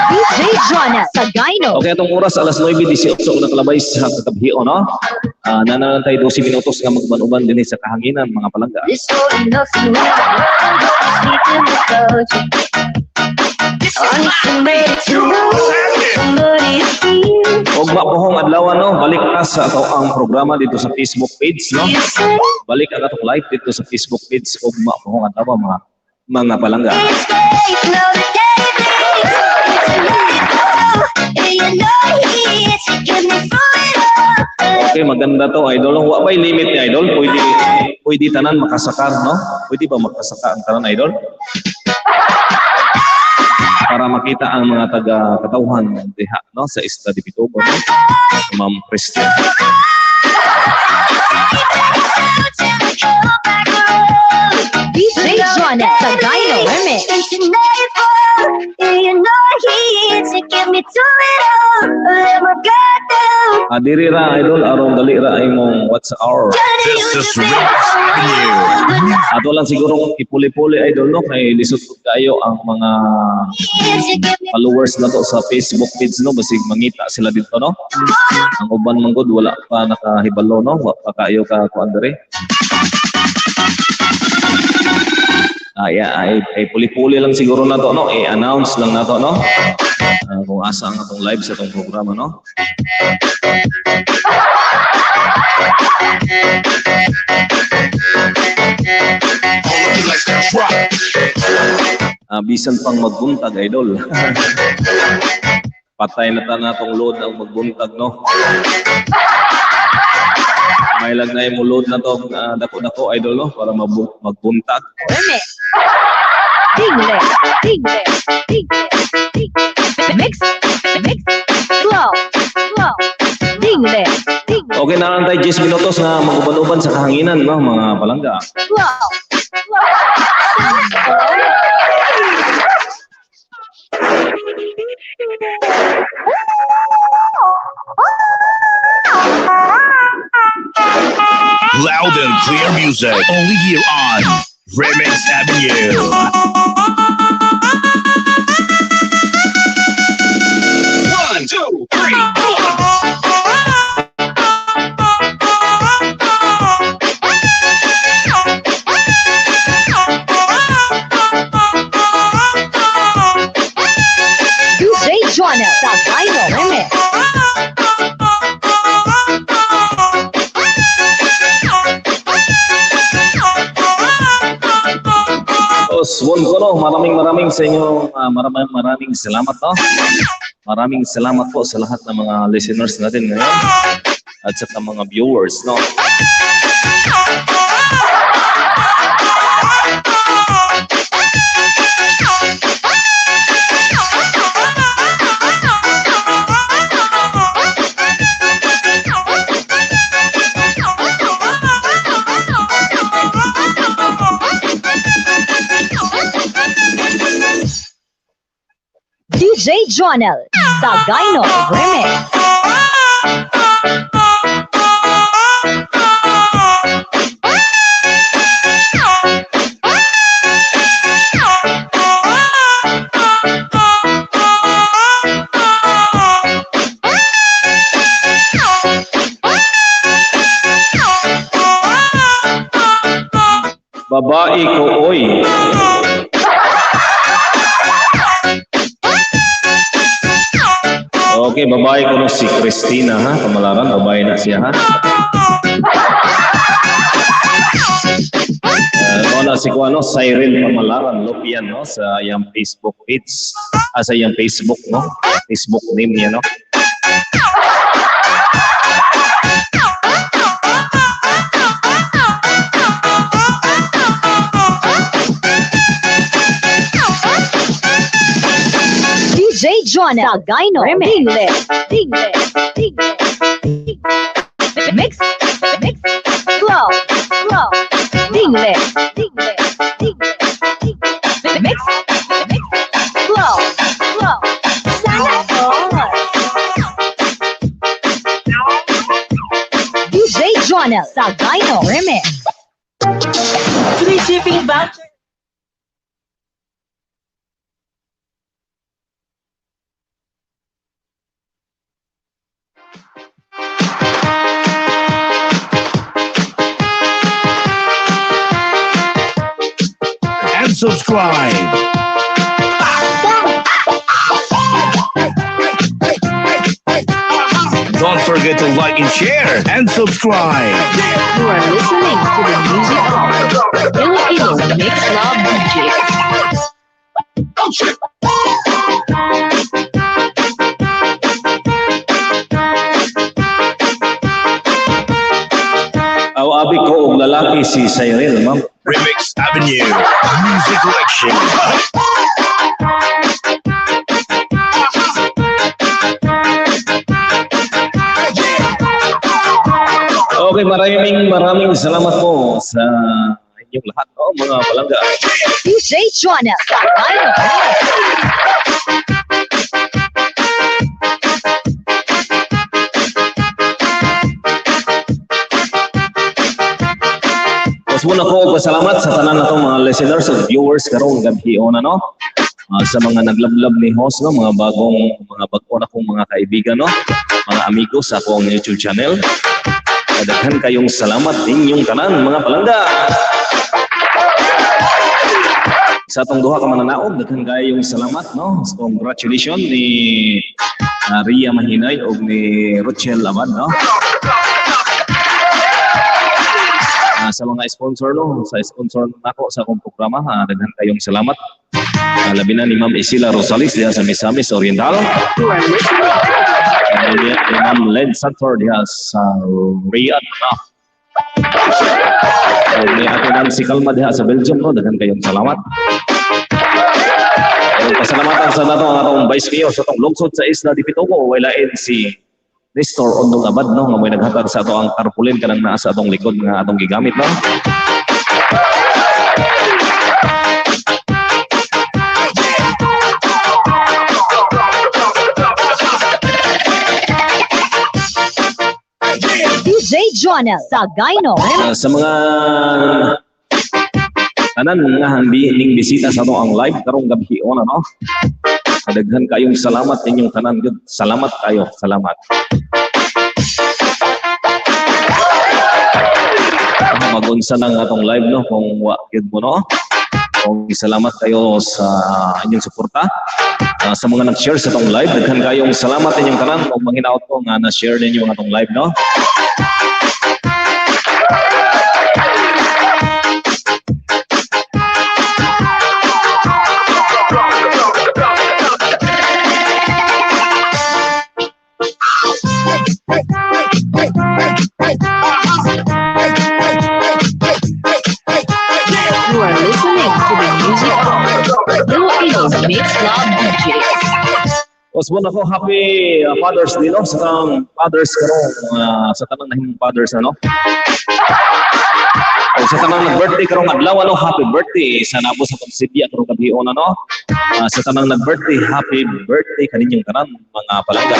DJ Jonel Sagaino.
Okay, atong oras alas 9:18 na kalabay sa kakabhio, no? Nanalan tayo 12 minutos nga magban-uban dinhi sa kahanginan, mga palangga.
This all and nothing really sleeping without you. I need somebody to know, somebody to feel.
Ug mapuhong adlaw, no, balik ka sa ato ang programa dito sa Facebook page, no?
You say
Balik ang atong live dito sa Facebook page ug mapuhong adlaw, mga palangga.
stay another day, please. To let it go. And you know it's to get me through it all.
Okay, maganda to, idol. Wa ba'y limit ni idol? Pwede tanan makasakar, no? Pwede ba makasaka ang tanan, idol? Para makita ang mga taga katawhan diha, no, sa Isla de Bitubo, no? Ma'am Christine.
DJ Jonel Sagaino Remix.
You know it's to get me through it all. Let my guard down.
Diri ra, idol, aron dali ra imong what's our.
This is Remix Avenue.
Ato lang siguro ipuli-puli, idol, no, kay lisod pud kayo ang mga followers na to sa Facebook page, no, basig mangita sila dito, no. Ang uban man gud wala pa nakahibalo, no, wa pa kayo ka kuan diri. Yeah, ay puli-puli lang siguro na to, no, i-announce lang na to, no. Kung asa ang atong live sa atong programa, no. Bisan pang magbuntag, idol. Patay na ta na atong load ang magbuntag, no. May lag na mo load na to, dako-dako, idol, no, para magbuntag.
Remix. Dingle, dingle, dingle, dingle. Mix, mix, flow, flow. Dingle, dingle,
Okay na lang tayo 10 minutos nga mag-uban-uban sa kahanginan, no, mga palangga.
flow, flow.
Loud and clear music only here on Remix Avenue. 1, 2, 3, 4.
Usbon ko, no. Maraming maraming sa inyo, maraming maraming salamat, no. Maraming salamat po sa lahat ng mga listeners natin ngayon at sa mga viewers, no.
DJ Jonel Sagayno Remix.
Babae ko, oy. Okay, babae ko no si Christina ha, Pamalaran, babae na siya ha. Na si Kuano, Cyril Pamalaran Lopian, no, sa iyang Facebook page, sa iyang Facebook, no, Facebook name niya, no.
DJ Jonel Sagayno Remix. Dingle, dingle, dingle. Mix, mix, flow, flow. Dingle, dingle, dingle, dingle. Mix, mix, flow, flow. Sana all. DJ Jonel Sagayno Remix.
Free shipping voucher.
And subscribe. Don't forget to like and share and subscribe.
You are listening to the music of Filipino Mix Love DJ.
Aw abi ko og lalaki si Cyril, ma'am.
Remix Avenue Music Collection.
Okay, maraming maraming salamat po sa inyong lahat, no, mga palangga.
DJ Jonel Sagayno Remix.
Mas muna ko pasalamat sa tanan natong mga listeners ug viewers karong gabi ona, no. Sa mga naglablab ni host, no, mga bagong mga bag-o na kong mga kaibigan, no, mga amigo sa akong YouTube channel. Daghan kayong salamat ninyong tanan, mga palangga. Sa atong duha ka mananaog, daghan kayong salamat, no. Congratulations ni Ria Mahinay ug ni Rochelle Abad, no. Sa mga sponsor, no, sa sponsor nako sa akong programa, daghan kayong salamat. Labi na ni Ma'am Isila Rosales diha sa Misamis Oriental.
You are listening
Ni Ma'am Len Santor diha sa Riyadh, no. Ni Ate Nancy Kalma diha sa Belgium, no, daghan kayong salamat. Pasalamatan sa nato ang atong Vice Mayor sa atong lungsod sa Isla de Pitogo, way lain si Nestor Ondong Abad, no, nga mo'y naghatag sa ato ang tarpaulin kanang naa sa atong likod nga atong gigamit, no.
DJ Jonel Sagayno Remix.
Sa mga tanan nga handi ning bisita sa ato ang live karong gabi ona, no. Daghan kayong salamat ninyong tanan gud. Salamat kayo, salamat. Magunsa lang atong live, no, kung wa gyud mo, no. Kung salamat kayo sa inyong suporta. Sa mga nag-share sa atong live, daghan kayong salamat inyong tanan ug manghinaot ko nga na-share ninyo ang atong live, no. po nako, happy Father's Day, no? Sa tanang fathers karong sa tanang nahimong fathers, ano? O sa tanang nag-birthday karong adlaw, ano? Happy birthday sa nabo sa Pagsidya karong gabion, ano? Sa tanang nag-birthday, happy birthday kaninyong tanan mga palangga.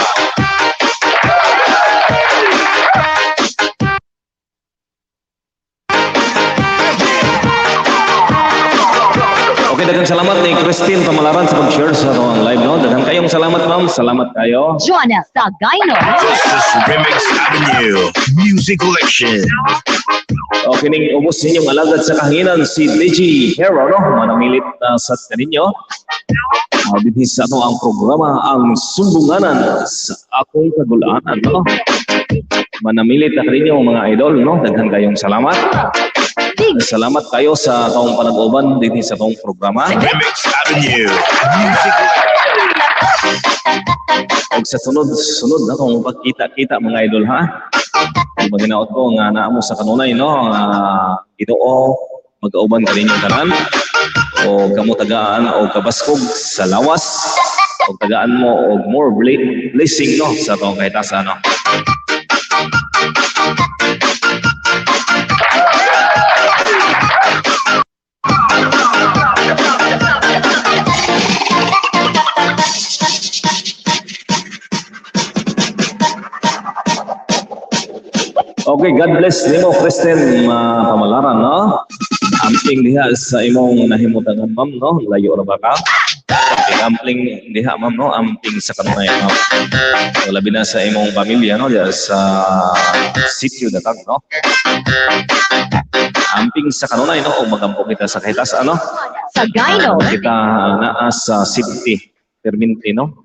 Okay, daghang salamat ni Christine Pamalaran sa pag-share sa atong live, no? Daghang kayong salamat, ma'am. Salamat kayo.
Joanna Sagaino.
This is Remix Avenue Music Collection.
Okay, ning ubos ninyong alagad sa kahanginan si DJ Hero, no? Manamilit na sa kaninyo. Dinhi sa ato ang programa ang Sumbunganan sa akong kagulanan, no? Manamilit na kaninyo mga idol, no? Daghan kayong salamat. Salamat kayo sa atong panag-uban dinhi sa atong programa.
Remix Avenue Music Collection.
Og sa sunod-sunod na atong pagkita-kita mga idol, ha? Maginaot ko nga naa mo sa kanunay, no? Nga Ginoo mag-auban kaninyo tanan o kamo tagaan o kabaskog sa lawas o tagaan mo og more blessing, no, sa atong kahitasan, no? Okay, God bless nimo Kristen Pamalaran, no? Amping diha sa imong nahimutangan, ma'am, no? Layo ra ba ka? Okay, amping diha, ma'am, no? Amping sa kanunay, ma'am. So, labi na sa imong pamilya, no? Diha sa sitio Datag, no? Amping sa kanunay, no? O magampo kita sa kahitasan, no?
Sagaino.
Kita naa sa safety, perminti, no?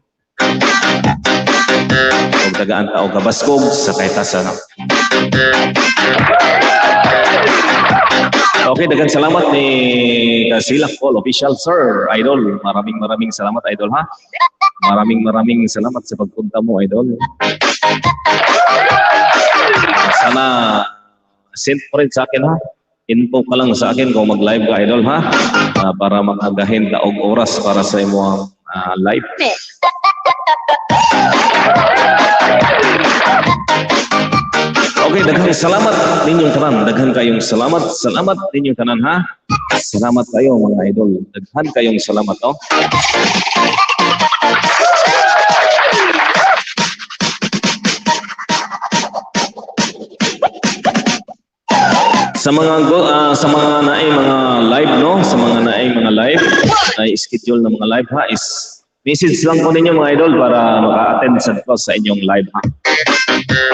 Og tagaan ta og kabaskog sa kahitasan, no? Okay, daghang salamat ni Kasilak Paul Official, sir, idol. Maraming maraming salamat, idol, ha. Maraming maraming salamat sa pagpunta mo, idol. Sana send mo rin sa akin, ha. Info ka lang sa akin kung mag-live ka, idol, ha. Para makagahin ka og oras para sa imong live. Okay, daghang salamat ninyong tanan. Daghan kayong salamat. Salamat ninyong tanan, ha. Salamat kayo mga idol. Daghan kayong salamat, no? Sa mga sa mga naay mga live, no? Sa mga naay mga live, ay schedule ng mga live, ha, is message lang ko ninyo mga idol para maka-attend sa inyong live, ha.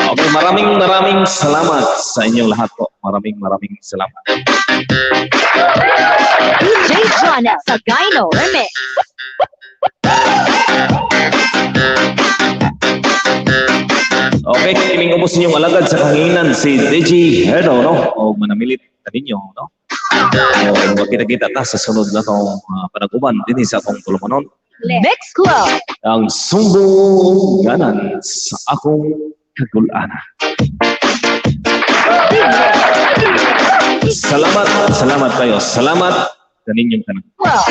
Okay, maraming maraming salamat sa inyong lahat po. Maraming maraming salamat.
DJ Joanna Sagaino Remix.
Okay, kining ubos ninyong alagad sa kahanginan si DJ Herdo, no? O manamilit kaninyo, no? O magkita-kita ta sa sunod na tong panaguban dinhi sa atong tulumanon.
Mix Club.
Ang Sumbunganan sa akong kagulana. Salamat, salamat kayo. Salamat kaninyong tanan.
Club.